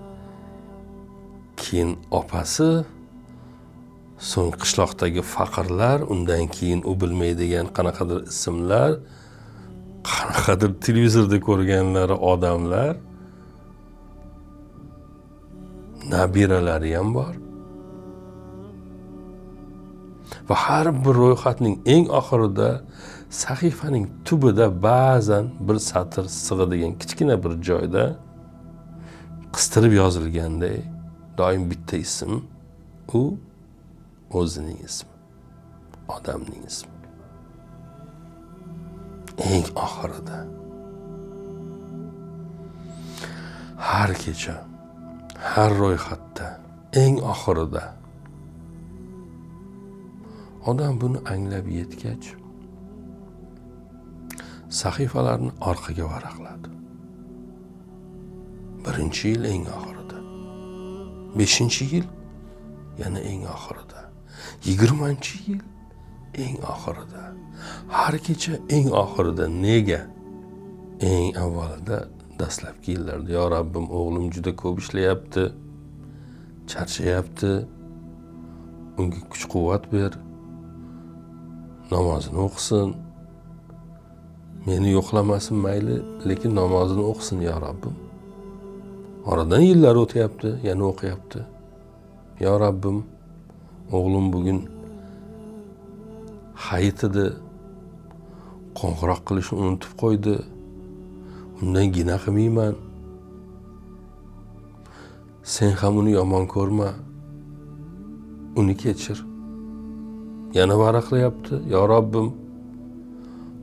keyin opasi, so'ng qishloqdagi faqirlar, undan keyin u bilmaydigan qanaqadir ismlar, qanaqadir televizorda ko'rganlari odamlar, nabiralari ham bor. Va har bir ro'yxatning eng oxirida, sahifaning tubida ba'zan bir satr sig'adigan kichkina bir joyda qistirib yozilganday doim bitta ism, u o'zining ismi, odamning ismi. Eng oxirida har kecha, har ro'yxatda eng oxirida odam buni anglab yetgach, sahifalarni orqaga varaqladi. Birinchi yil eng oxirida, 5-yil yana eng oxirida, 20-yil eng oxirida, har kecha eng oxirida. Nega? Eng avvalida dastlabki yillarda, yo Rabbim, o'g'lim juda ko'p ishlayapti, charchayapti, unga kuch-quvvat ber, namozini o'qisin, meni yo'qlamasin mayli, lekin namozini o'qisin yo Rabbim. Oradan yillar o'tyapti, yana o'qiyapti. Yo Rabbim, o'g'lim bugun hayit edi, qo'ng'iroq qilishni unutib qo'ydi, undan gina qilmayman, sen ham uni yomon ko'rma, uni kechir. Yana varaqlayapti. Yo Robbim,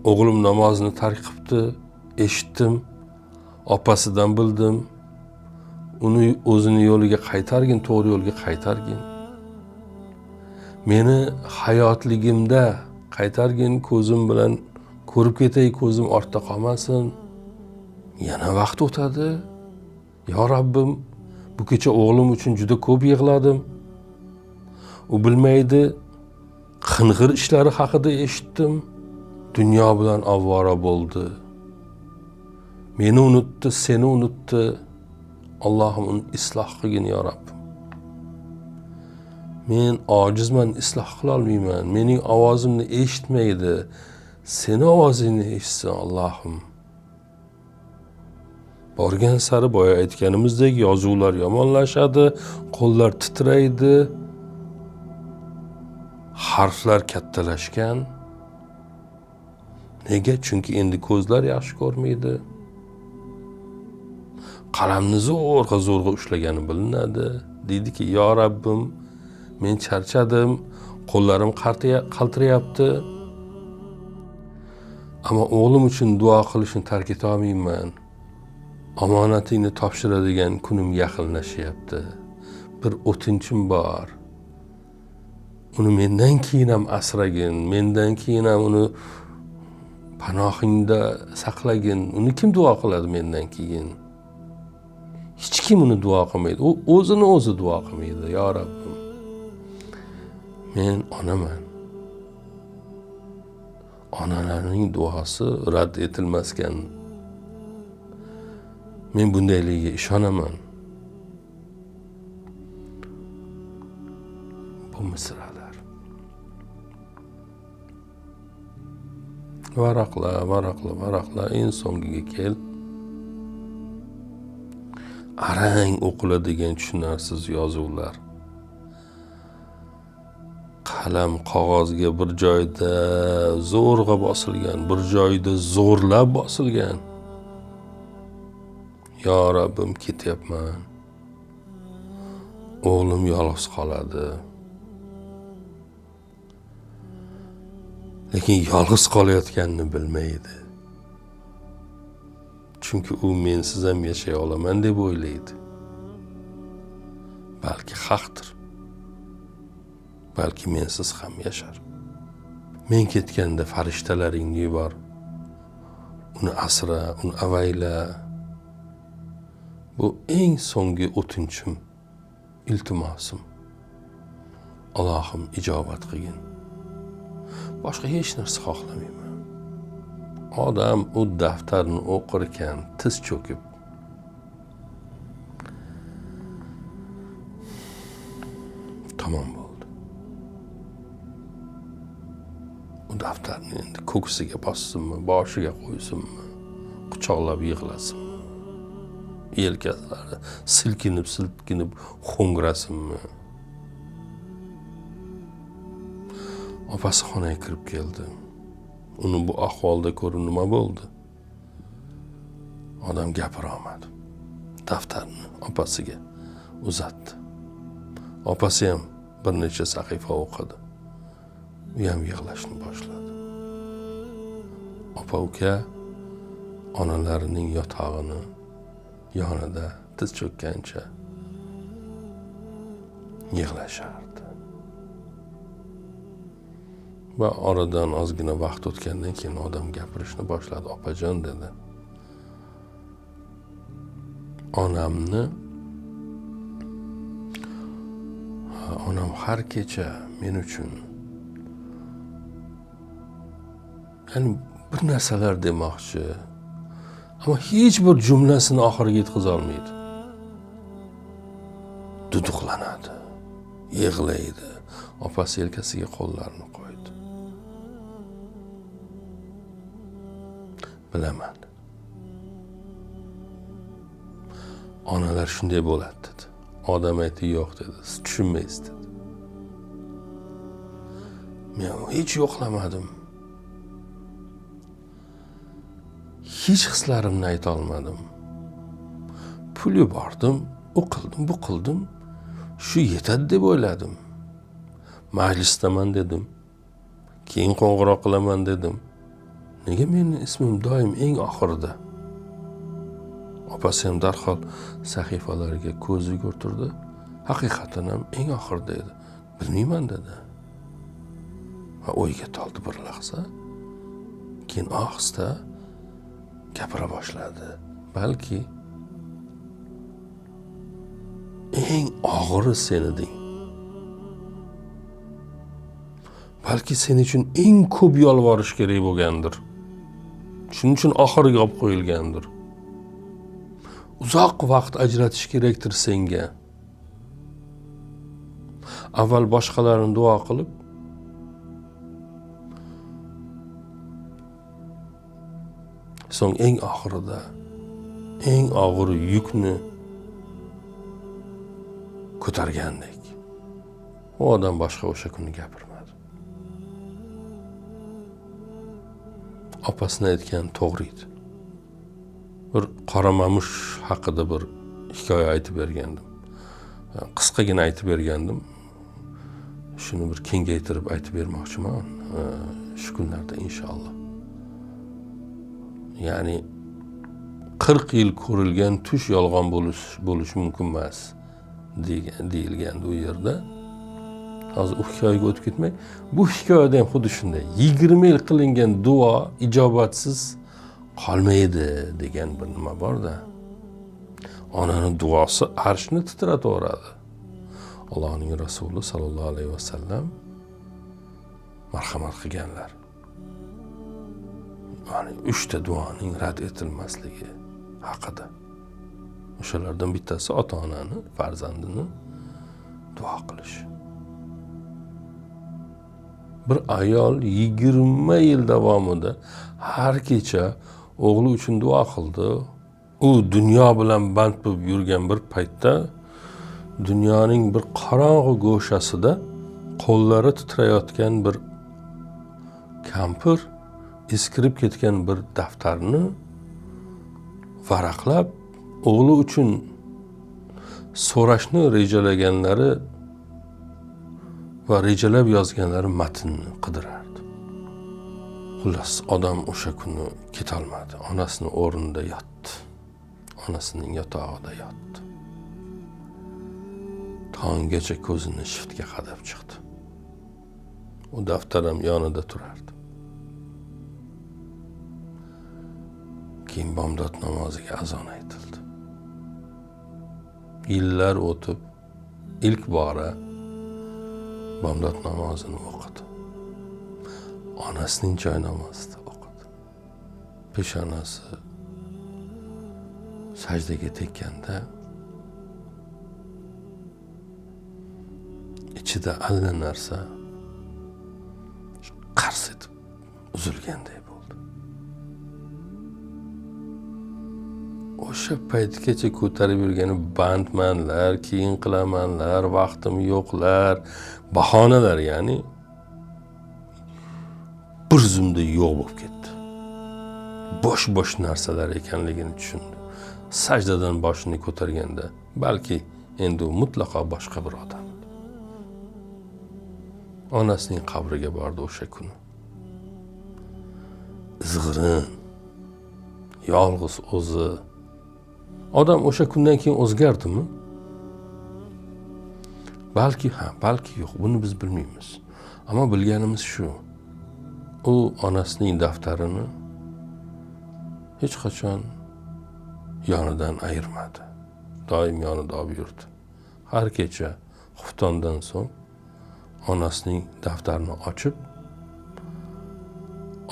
o'g'lim namozini tark qilibdi, eshitdim, opasidan bildim, uni o'zini yo'liga qaytargin, to'g'ri yo'lga qaytargin. Meni hayotligimda qaytargin, ko'zim bilan ko'rib ketay, ko'zim ortda qolmasin. Yana vaqt o'tadi. Yo Robbim, bu kecha o'g'lim uchun juda ko'p yig'ladim. U bilmaydi, qing'ir ishlari haqida eshitdim. Dunyo bilan ovora bo'ldi. Meni unutdi, seni unutdi. Allohim uni isloh qilgin yo Robbim. Men ojizman, isloh qila olmayman. Mening ovozimni eshitmaydi. Seni ovozingni eshitsin Allohim. Borgan sari boya aytganimizdek yozuvlar yomonlashadi, qo'llar titraydi, harflar kattalashgan. Nega? Chunki endi ko'zlar yaxshi ko'rmaydi. Qalamni zo'rg'a zo'rg'a ushlagani bilinadi. Deydiki, yo Rabbim, men charchadim, qo'llarim qaltirayapti. Ammo o'g'lim uchun duo qilishni tark eta olmayman. Omonatingni topshiradigan kunim yaqinlashyapti. Bir o'tinchim bor. Uni mendan keyin ham asragin, mendan keyin ham uni panohingda saqlagin. Uni kim duo qiladi mendan keyin? Hech kim uni duo qilmaydi. U o'zini o'zi duo qilmaydi. Ya Rabbim, Men onaman. Onalarning duosi rad etilmaskan. Men bundayligiga ishonaman. Bu misralar. Varaqla, varaqla, varaqla, eng so'ngiga kel. Arang o'qiladigan tushunarsiz yozuvlar. Qalam qog'ozga bir joyda zo'rg'a bosilgan, bir joyda zo'rlab bosilgan. Yo Rabbim, ketyapman. O'g'lim yolg'iz qoladi. Lekin yolg'iz qolayotganini bilmaydi. Chunki u mensiz ham yashay olaman deb o'ylaydi. Balki haqdir. Balki mensiz ham yashar. Men ketganda farishtalaringni yubor. Uni asra, uni avayla. Bu eng so'nggi o'tinchim, iltimosim. Allohim ijobat qilgin. Boshqa hech narsa xohlamayman. Odam u daftarni o'qir ekan, tiz cho'kib, tamom bo'ldi. U daftarni endi ko'ksiga bossinmi, boshiga qo'ysinmi, quchoqlab yig'lasinmi, yelkalari silkinib silkinib xo'ngrasinmi? Opasi xonaga kirib keldi. Uni bu ahvolda ko'rib nima bo'ldi? Odam gapira olmadi. Daftarni opasiga uzatdi. Opasi ham bir necha sahifa o'qidi. U ham yig'lashni boshladi. Opa uka onalarining yotog'ini yonida tiz cho'kkancha yig'lashardi. Va oradan ozgina vaqt o'tgandan keyin odam gapirishni boshladi. Opajon, dedi. Onam har kecha men uchun, ya'ni bir narsalar demoqchi, ammo hech bir jumlasini oxiriga yetkaza olmaydi. Duduqlanadi, yig'laydi. Opasi yelkasiga qo'llarini qo'ydi. Bilaman. Onalar shunday bo'ladi, dedi. Odam aytdi, yo'q, dedi. Siz tushunmaysiz, dedi. Men hech yo'qlamadim. Hech hislarimni ayta olmadim. Pul yubordim, u qildim, bu qildim. Shu yetadi deb o'yladim. Majlisdaman dedim. Keyin qo'ng'iroq qilaman dedim. Nega meni ismim doim eng oxirida? Opasi ham darhol sahifalarga ko'z yugurtirdi. Haqiqatan ham eng oxirida edi. Bilmayman, dedi. Va o'yga toldi bir lahza. Keyin ohista gapira boshladi. Balki eng og'iri sen eding. Balki sen uchun eng ko'p yolvorish kerak bo'lgandir. Shuning uchun oxiriga olib qo'yilgandir. Uzoq vaqt ajratish kerakdir senga. Avval boshqalarni duo qilib, so'ng eng oxirida eng og'ir yukni ko'targandek. U odam boshqa o'sha kuni gapirmadi. Opasini aytgan to'g'ri edi. Bir qora mamush haqida bir hikoya aytib bergandim. Qisqagina aytib bergandim. Shuni bir kengaytirib aytib bermoqchiman shu kunlarda inshaalloh. Ya'ni 40 yil ko'rilgan tush yolg'on bo'lishi mumkin emas deyilgandi u yerda. Hozir u hikoyaga o'tib ketmay, bu hikoyada ham xuddi shunday. 20 yil qilingan duo ijobatsiz qolmaydi degan bir nima bor-da. Onaning duosi arshni titrataveradi. Allohning Rasuli sallallohu alayhi vasallam marhamat qilganlar. Ya'ni 3 ta duoning rad etilmasligi haqida. O'shalardan bittasi ota-onani, farzandini duo qilish. Bir ayol 20 yil davomida har kecha o'g'li uchun duo qildi. U dunyo bilan band bo'lib yurgan bir paytda dunyoning bir qorong'u go'shasida qo'llari titrayotgan bir kampir eskirib ketgan bir daftarni varaqlab o'g'li uchun so'rashni rejalaganlari va rejalab yozganlari matnni qidirardi. Xullas, odam o'sha kuni ketolmadi. Onasini o'rnida yotdi. Onasining yotog'ida yotdi. Tonggacha ko'zini shiftga qadab chiqdi. U daftar ham yonida turardi. Keyin bomdod namoziga azon aytildi. Yillar o'tib ilk bora bomdod namozini o'qidi. Onasining joy namozida o'qidi. Peshonasi sajdaga tekkanda ichida alla narsa qars etib uzilganday bo'ldi. O'sha paytgacha ko'tarib yurgani bandmanlar, keyin qilamanlar, vaqtim yo'qlar, bahonalar, ya'ni bir zumda yo'q bo'lib ketdi. Bo'sh-bo'sh narsalar ekanligini tushundi. Sajdadan boshini ko'targanda balki endi u mutlaqo boshqa bir odam edi. Onasining qabriga bordi o'sha kuni. Izg'irin, yolg'iz o'zi. Odam o'sha kundan keyin o'zgardimi? Balki ha, balki yo'q, buni biz bilmaymiz. Ammo bilganimiz shu. U onasining daftarini hech qachon yonidan ayirmadi. Doim yonida olib yurdi. Har kecha xuftondan so'ng onasining daftarini ochib,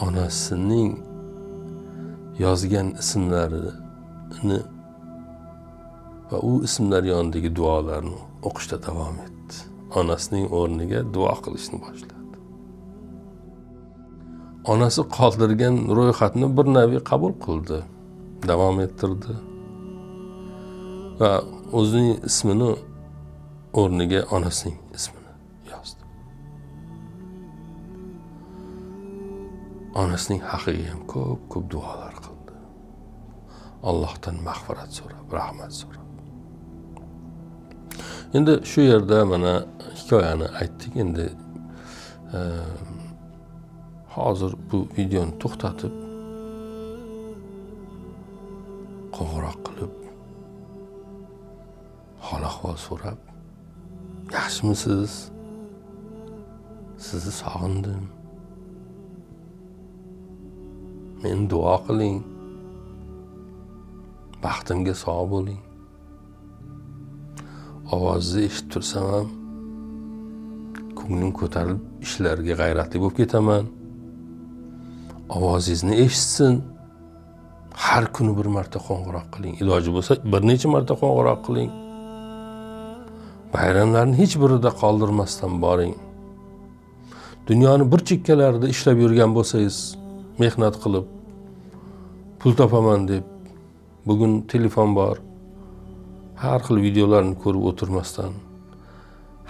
onasining yozgan ismlarini va u ismlar yonidagi duolarni o'qishda davom etdi. Onasining o'rniga duo qilishni boshladi. Onasi qoldirgan ro'yxatni bir navi qabul qildi, davom ettirdi va o'zining ismini o'rniga onasining ismini yozdi. Onasining haqqiga ham ko'p-ko'p duolar qildi. Allohdan mag'firat so'rab, rahmat so'rab. Endi shu yerda mana hikoyani aytdik. Endi hozir bu videoni to'xtatib, qo'ng'iroq qilib, hol ahvol so'rab, yaxshimisiz? Sizni sog'indim. Meni duo qiling. Baxtimga sog' bo'ling. Ovozni eshitib tursam ham ko'nglim ko'tarilib ishlarga g'ayratli bo'lib ketaman. Ovozingizni eshitsin. Har kuni bir marta qo'ng'iroq qiling. Iloji bo'lsa bir necha marta qo'ng'iroq qiling. Bayramlarni hech birida qoldirmasdan boring. Dunyoni bir chekkalarida ishlab yurgan bo'lsangiz, mehnat qilib pul topaman deb, bugun telefon bor, har xil videolarni ko'rib o'tirmasdan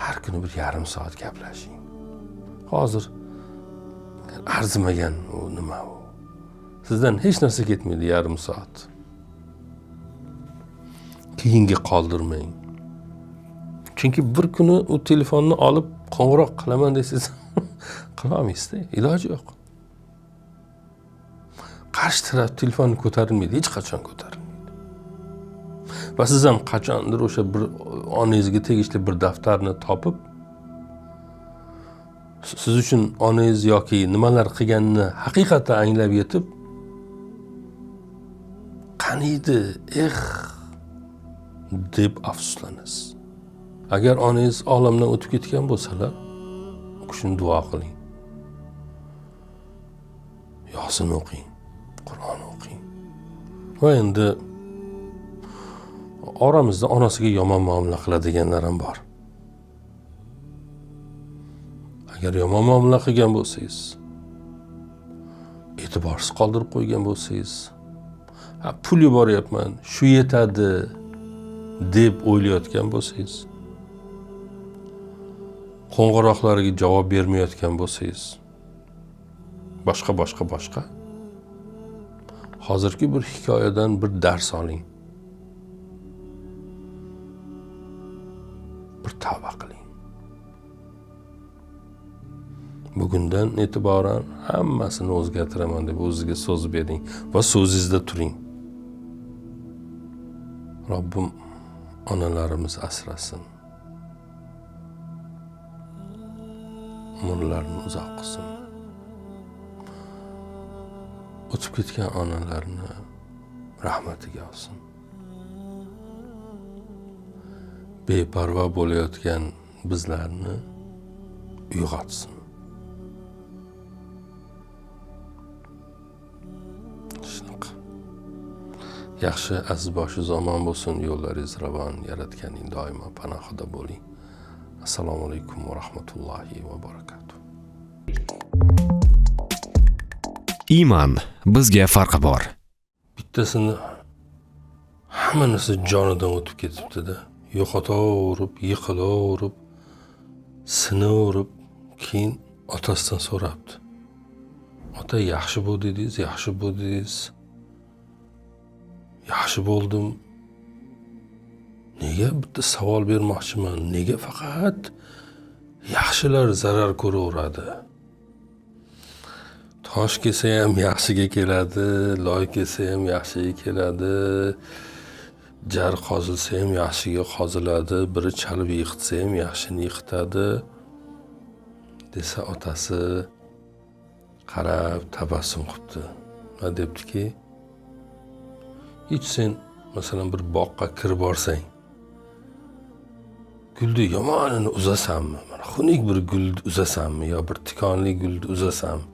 har kuni bir yarim soat gaplashing. Hozir arzimagan u nima u? Sizdan hech narsa ketmaydi yarim soat. Keyinga qoldirmang. Chunki bir kuni u telefonni olib qo'ng'iroq qilaman desangiz qila olmaysiz-da, iloji yo'q. Qarshi taraf telefonni ko'tarilmaydi, hech qachon ko'tarilmaydi. Va siz ham qachondir o'sha bir onangizga tegishli bir daftarni topib, siz uchun onangiz yoki nimalar qilganini haqiqatan anglab yetib, qaniydi, eh deb afsuslanasiz. Agar onangiz olamdan o'tib ketgan bo'lsalar, u kishini duo qiling. Duosini o'qing, Qur'on o'qing. Va endi oramizda onasiga yomon muomala qiladiganlar ham bor. Agar yomon muomala qilgan bo'lsangiz, e'tiborsiz qoldirib qo'ygan bo'lsangiz, pul yuboryapman, shu yetadi deb o'ylayotgan bo'lsangiz, qo'ng'iroqlarga javob bermayotgan bo'lsangiz, boshqa hozirgi bir hikoyadan bir dars oling. Bir tavba qiling. Bugundan e'tiboran hammasini o'zgartiraman deb o'zingizga so'z bering va so'zingizda turing. Robbim onalarimiz asrasin. Umrlarini uzoq qilsin. O'tib ketgan onalarni rahmatiga olsin. Beparvo bo'layotgan bizlarni uyg'otsin. Shunaqa. Yaxshi, aziz boshingiz omon bo'lsin, yo'llaringiz ravon, Yaratganning doimo panohida bo'ling. Assalomu alaykum va rahmatullohi va barakatuh. Iymon bizga farqi bor. Bittasini hamma narsa jonidan o'tib ketibdi-da. Yo'qotaverib, yiqilaverib, sinaverib, keyin otasidan so'rabdi. Ota, yaxshi bo'l dedingiz, yaxshi bo'ldingiz. Yaxshi bo'ldim. Nega bitta savol bermoqchiman? Nega faqat yaxshilar zarar ko'raveradi? Tosh kelsa ham yaxshiga keladi, loy kelsa ham yaxshiga keladi, jar qozilsa ham yaxshiga qoziladi, biri chalib yiqitsa ham yaxshini yiqitadi desa, otasi qarab tabassum qilibdi va debdiki, hech sen masalan bir boqqa kirib borsang, gulni yomonini uzasanmi? Mana xunuk bir gulni uzasanmi yo bir tikonli gulni uzasanmi?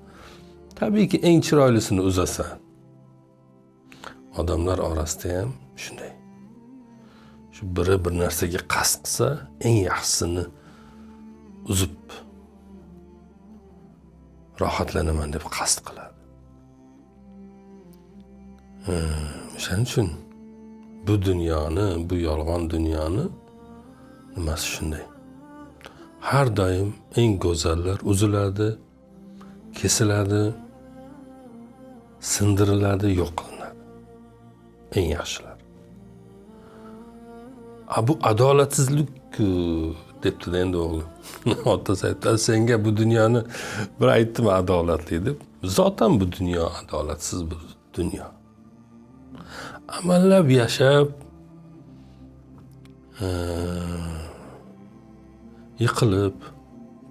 Tabiiyki eng chiroylisini uzasan. Odamlar orasida ham shunday. Shu biri bir narsaga qasd qilsa, eng yaxshisini uzib rohatlanaman deb qasd qiladi. O'shaning uchun bu dunyoni, bu yolg'on dunyoni nimasi shunday. Har doim eng go'zallar uziladi, kesiladi, sindiriladi, yo'q qilinadi. Eng yaxshilar. Bu adolatsizlik-ku debdi endi o'g'li. Otasi aytdi, senga bu dunyoni bir aytdim adolatli deb. Zotan bu dunyo adolatsiz bir dunyo. Amallab yashab, yiqilib,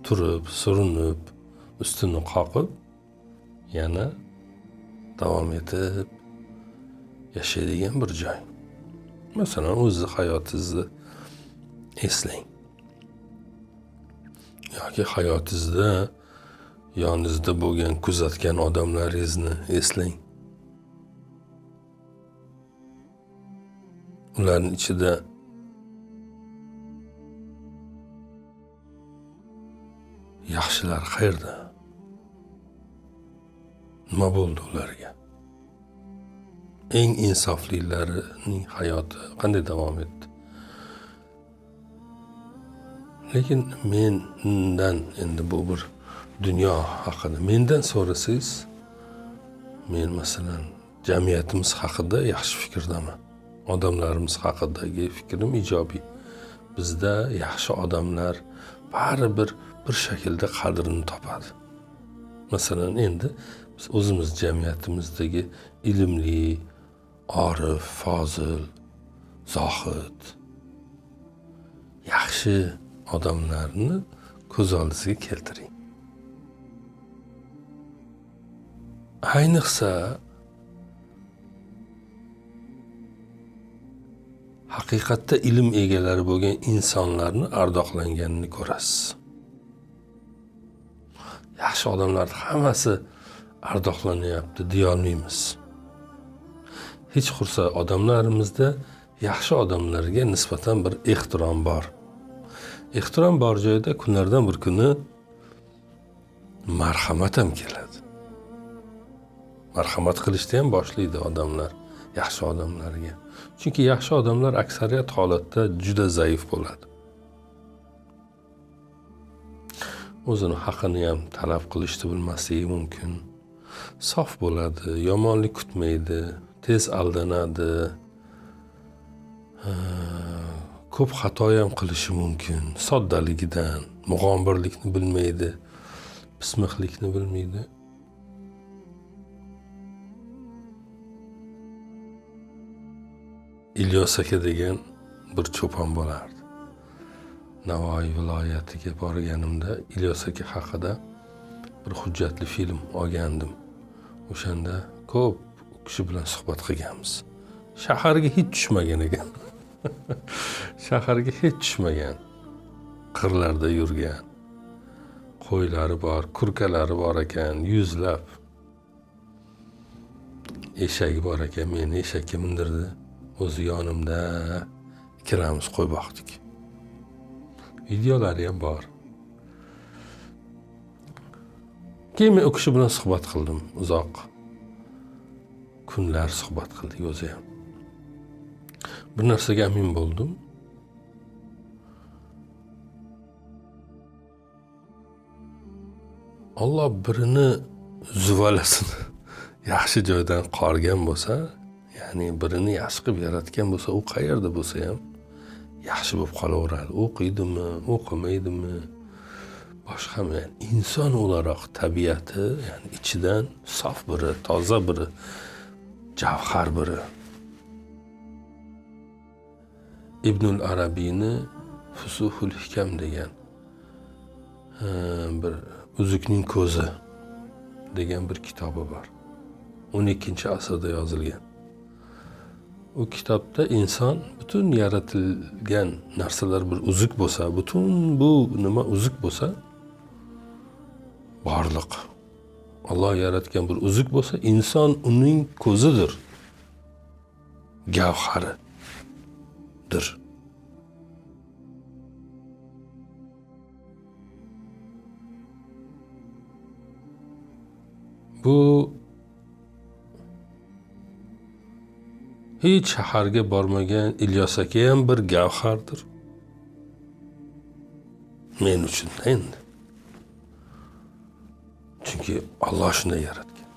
turib, surinib, ustini qoqib, yana davom etib yashaydigan bir joy. Masalan, o'zingizni hayotingizni eslang. Yoki hayotingizda yoningizda bo'lgan, kuzatgan odamlaringizni eslang. Ularning ichida yaxshilar qayerda? Nima bo'ldi ularga? Eng insoflilarining hayoti qanday davom etdi? Lekin mendan endi bu bir dunyo haqida mendan so'rasangiz, men masalan jamiyatimiz haqida yaxshi fikrdaman. Odamlarimiz haqidagi fikrim ijobiy. Bizda yaxshi odamlar baribir bir shaklda qadrini topadi. Masalan, endi biz o'zimiz jamiyatimizdagi ilmli, orif, fozil, zohid, yaxshi odamlarni ko'z oldingizga keltiring. Ayniqsa haqiqatda ilm egalari bo'lgan insonlarni ardoqlanganini ko'rasiz. Yaxshi odamlar hammasi ardoqlanyapti deyolmaymiz. Hech qursa odamlarimizda yaxshi odamlarga nisbatan bir ehtirom bor. Ehtirom bor joyda kunlardan bir kuni marhamat ham keladi. Marhamat qilishni ham boshlaydi odamlar, yaxshi odamlarga. Chunki yaxshi odamlar aksariyat holatda juda zaif bo'ladi. O'zini haqini ham talab qilishni bilmasligi mumkin. Sof bo'ladi, yomonlik kutmaydi, tez aldanadi. Ko'p xato ham qilishi mumkin. Soddaligidan, mug'ombirlikni bilmaydi, pismiqlikni bilmaydi. Ilyos aka degan bir cho'pon bo'lardi. Navoiy viloyatiga borganimda Ilyos aka haqida bir hujjatli film olgandim. O'shanda ko'p kishi bilan suhbat qilganmiz. Shaharga hech tushmagan ekan. Shaharga hech tushmagan. Qirlarda yurgan. Qo'ylari bor, kurkalari bor ekan, yuzlab. Eshagi bor ekan, meni eshakka mindirdi. O'zi yonimda ikkalamiz qo'y boqdik. Videolari ham bor. Keyin men u kishi bilan suhbat qildim, uzoq kunlar suhbat qildik o'zi ham. Bir narsaga amin bo'ldim. Alloh birini zuvalasini yaxshi joydan qorgan bo'lsa, ya'ni birini yaxshi qilib yaratgan bo'lsa, u qayerda bo'lsa ham yaxshi bo'lib qolaveradi. O'qiydimi, o'qimaydimi, boshqami, ya'ni inson o'laroq tabiati, ya'ni ichidan sof biri, toza biri, javhar biri. Ibnul Arabiyni Fusuhul Hikam degan bir uzukning ko'zi degan bir kitobi bor. 12-asrda yozilgan. U kitobda inson butun yaratilgan narsalar bir uzuk bo'lsa, butun bu nima uzuk bo'lsa, borliq Alloh yaratgan bir uzuk bo'lsa, inson uning ko'zidir, gavharidir. Bu hech shaharga bormagan Ilyos aka ham bir gavhardir. Men uchun endi. Chunki Alloh shunday yaratgan.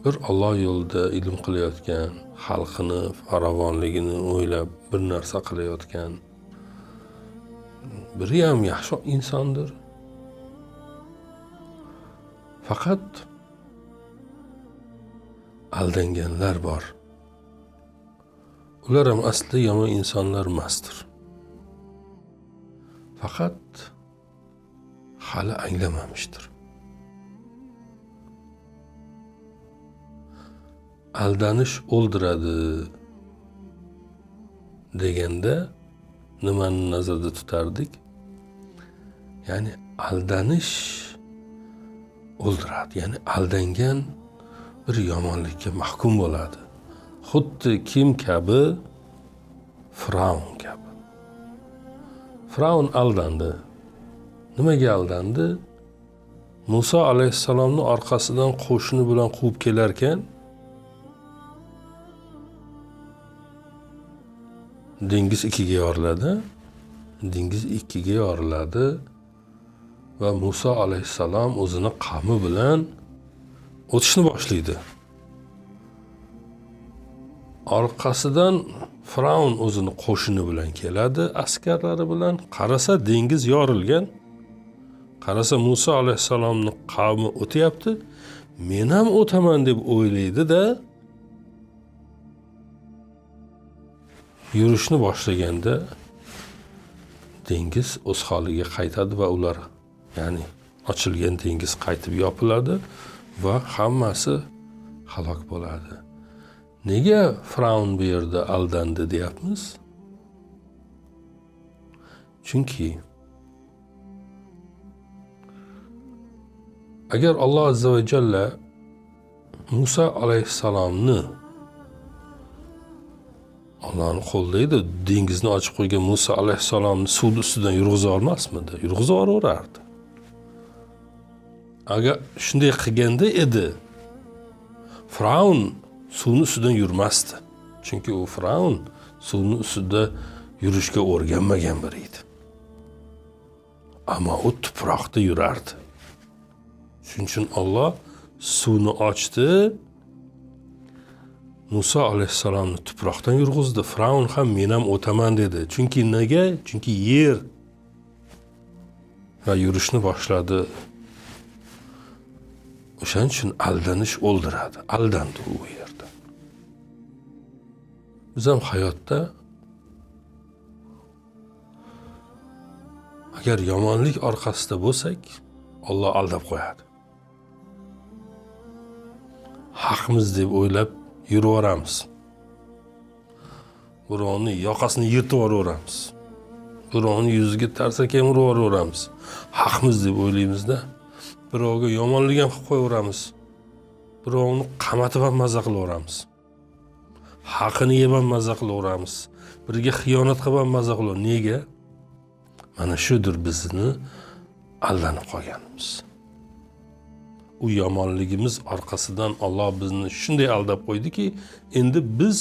Bir Alloh yo'lida ilm qilayotgan, xalqini farovonligini o'ylab bir narsa qilayotgan biri ham yaxshi insondir. Faqat aldanganlar bor. Ular ham asli yomon insonlar emasdir. Faqat hali anglamamıştır. Aldanish o'ldiradi deganda nimani nazarda tutardik? Ya'ni aldanish o'ldiradi. Ya'ni aldangan bir yomonlikka mahkum bo'ladi. Xuddi kim kabi? Firavun kabi. Firavun aldandi. Nimaga aldandi? Musa alayhissalomni orqasidan qo'shini bilan quvib kelarkan, dengiz ikkiga yoriladi. Dengiz ikkiga yoriladi va Musa alayhissalom o'zini qavmi bilan o'tishni boshlaydi. Orqasidan Firavun o'zini qo'shini bilan keladi, askarlari bilan. Qarasa dengiz yorilgan. Qarasa Musa alayhissalomni qavmi o'tyapti. Men ham o'taman deb o'ylaydi-da, yurishni boshlaganda dengiz o'z holiga qaytadi va ular, ya'ni ochilgan dengiz qaytib yopiladi va hammasi halok bo'ladi. Nega Firavun bu yerda aldandi deyapmiz? Chunki Agar Alloh azza va jalla Musa alayhissalomni, Allohning qo'lida edi, dengizni ochib qo'ygan Musa alayhissalomni suvni ustidan yurg'iza olmasmidi? Yurg'izib yuborardi. Agar shunday qilganda edi, Firavn suvni ustidan yurmasdi. Chunki u Firavn suvni ustida yurishga o'rganmagan bir edi. Ammo u tuproqda yurardi. Shuning uchun Alloh suvni ochdi. Musa alayhissalomni tuproqdan yurg'izdi. Firavn ham men ham o'taman dedi. Chunki nega? Chunki yer va yurishni boshladi. O'shaning uchun aldanish o'ldiradi. Aldandi u yerda. Biz ham hayotda agar yomonlik orqasida bo'lsak, Alloh aldab qo'yadi. Haqmiz deb o'ylab yuraveramiz. Birovni yoqasini yirtib yuboraveramiz. Birovni yuziga tarsaki ham urib yuboraveramiz. Haqmiz deb o'ylaymizda, birovga yomonlik ham qilib qo'yaveramiz. Birovni qamatib ham maza qilaveramiz. Haqini yeb ham maza qilaveramiz. Biriga xiyonat qilib ham maza qilaveramiz. Nega? Mana shudir bizni aldanib qolganimiz. U yomonligimiz orqasidan Alloh bizni shunday aldab qo'ydiki, endi biz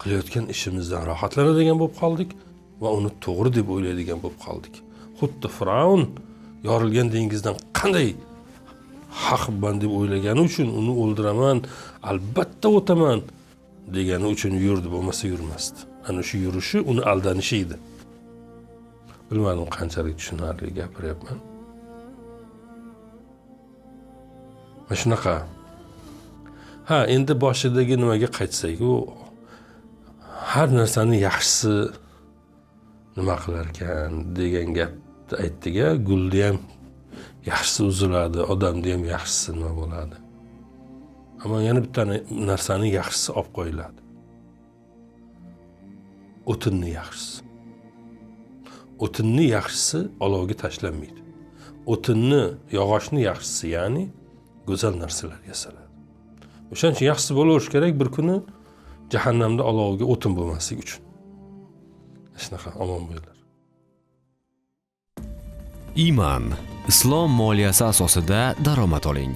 qilayotgan ishimizdan rohatlanadigan bo'lib qoldik va uni to'g'ri deb o'ylaydigan bo'lib qoldik. Xuddi Firavn yorilgan dengizdan qanday haqman deb o'ylagani uchun uni o'ldiraman, albatta o'taman degani uchun yurdi, bo'lmasa yurmasdi. Ana shu yurishi uni aldanishi edi. Bilmadim qanchalik tushunarli gapiryapman. Mana shunaqa. Ha, endi boshidagi nimaga qaytsak, u har narsani yaxshisi nima qilar ekan degan gapni aytdik-a, gulni ham yaxshisi uziladi, odamni ham yaxshisi nima bo'ladi. Ammo yana bitta narsani yaxshisi olib qo'yiladi. O'tinni yaxshisi. O'tinni yaxshisi olovga tashlanmaydi. O'tinni, yog'ochni yaxshisi, ya'ni go'zal narsalar yasaladi. O'shaning uchun yaxshisi bo'lavish kerak, bir kuni jahannamda olovga o'tin bo'lmasligi uchun. Shunaqa, omon bo'linglar. Iymon, islom moliyasi asosida daromad oling.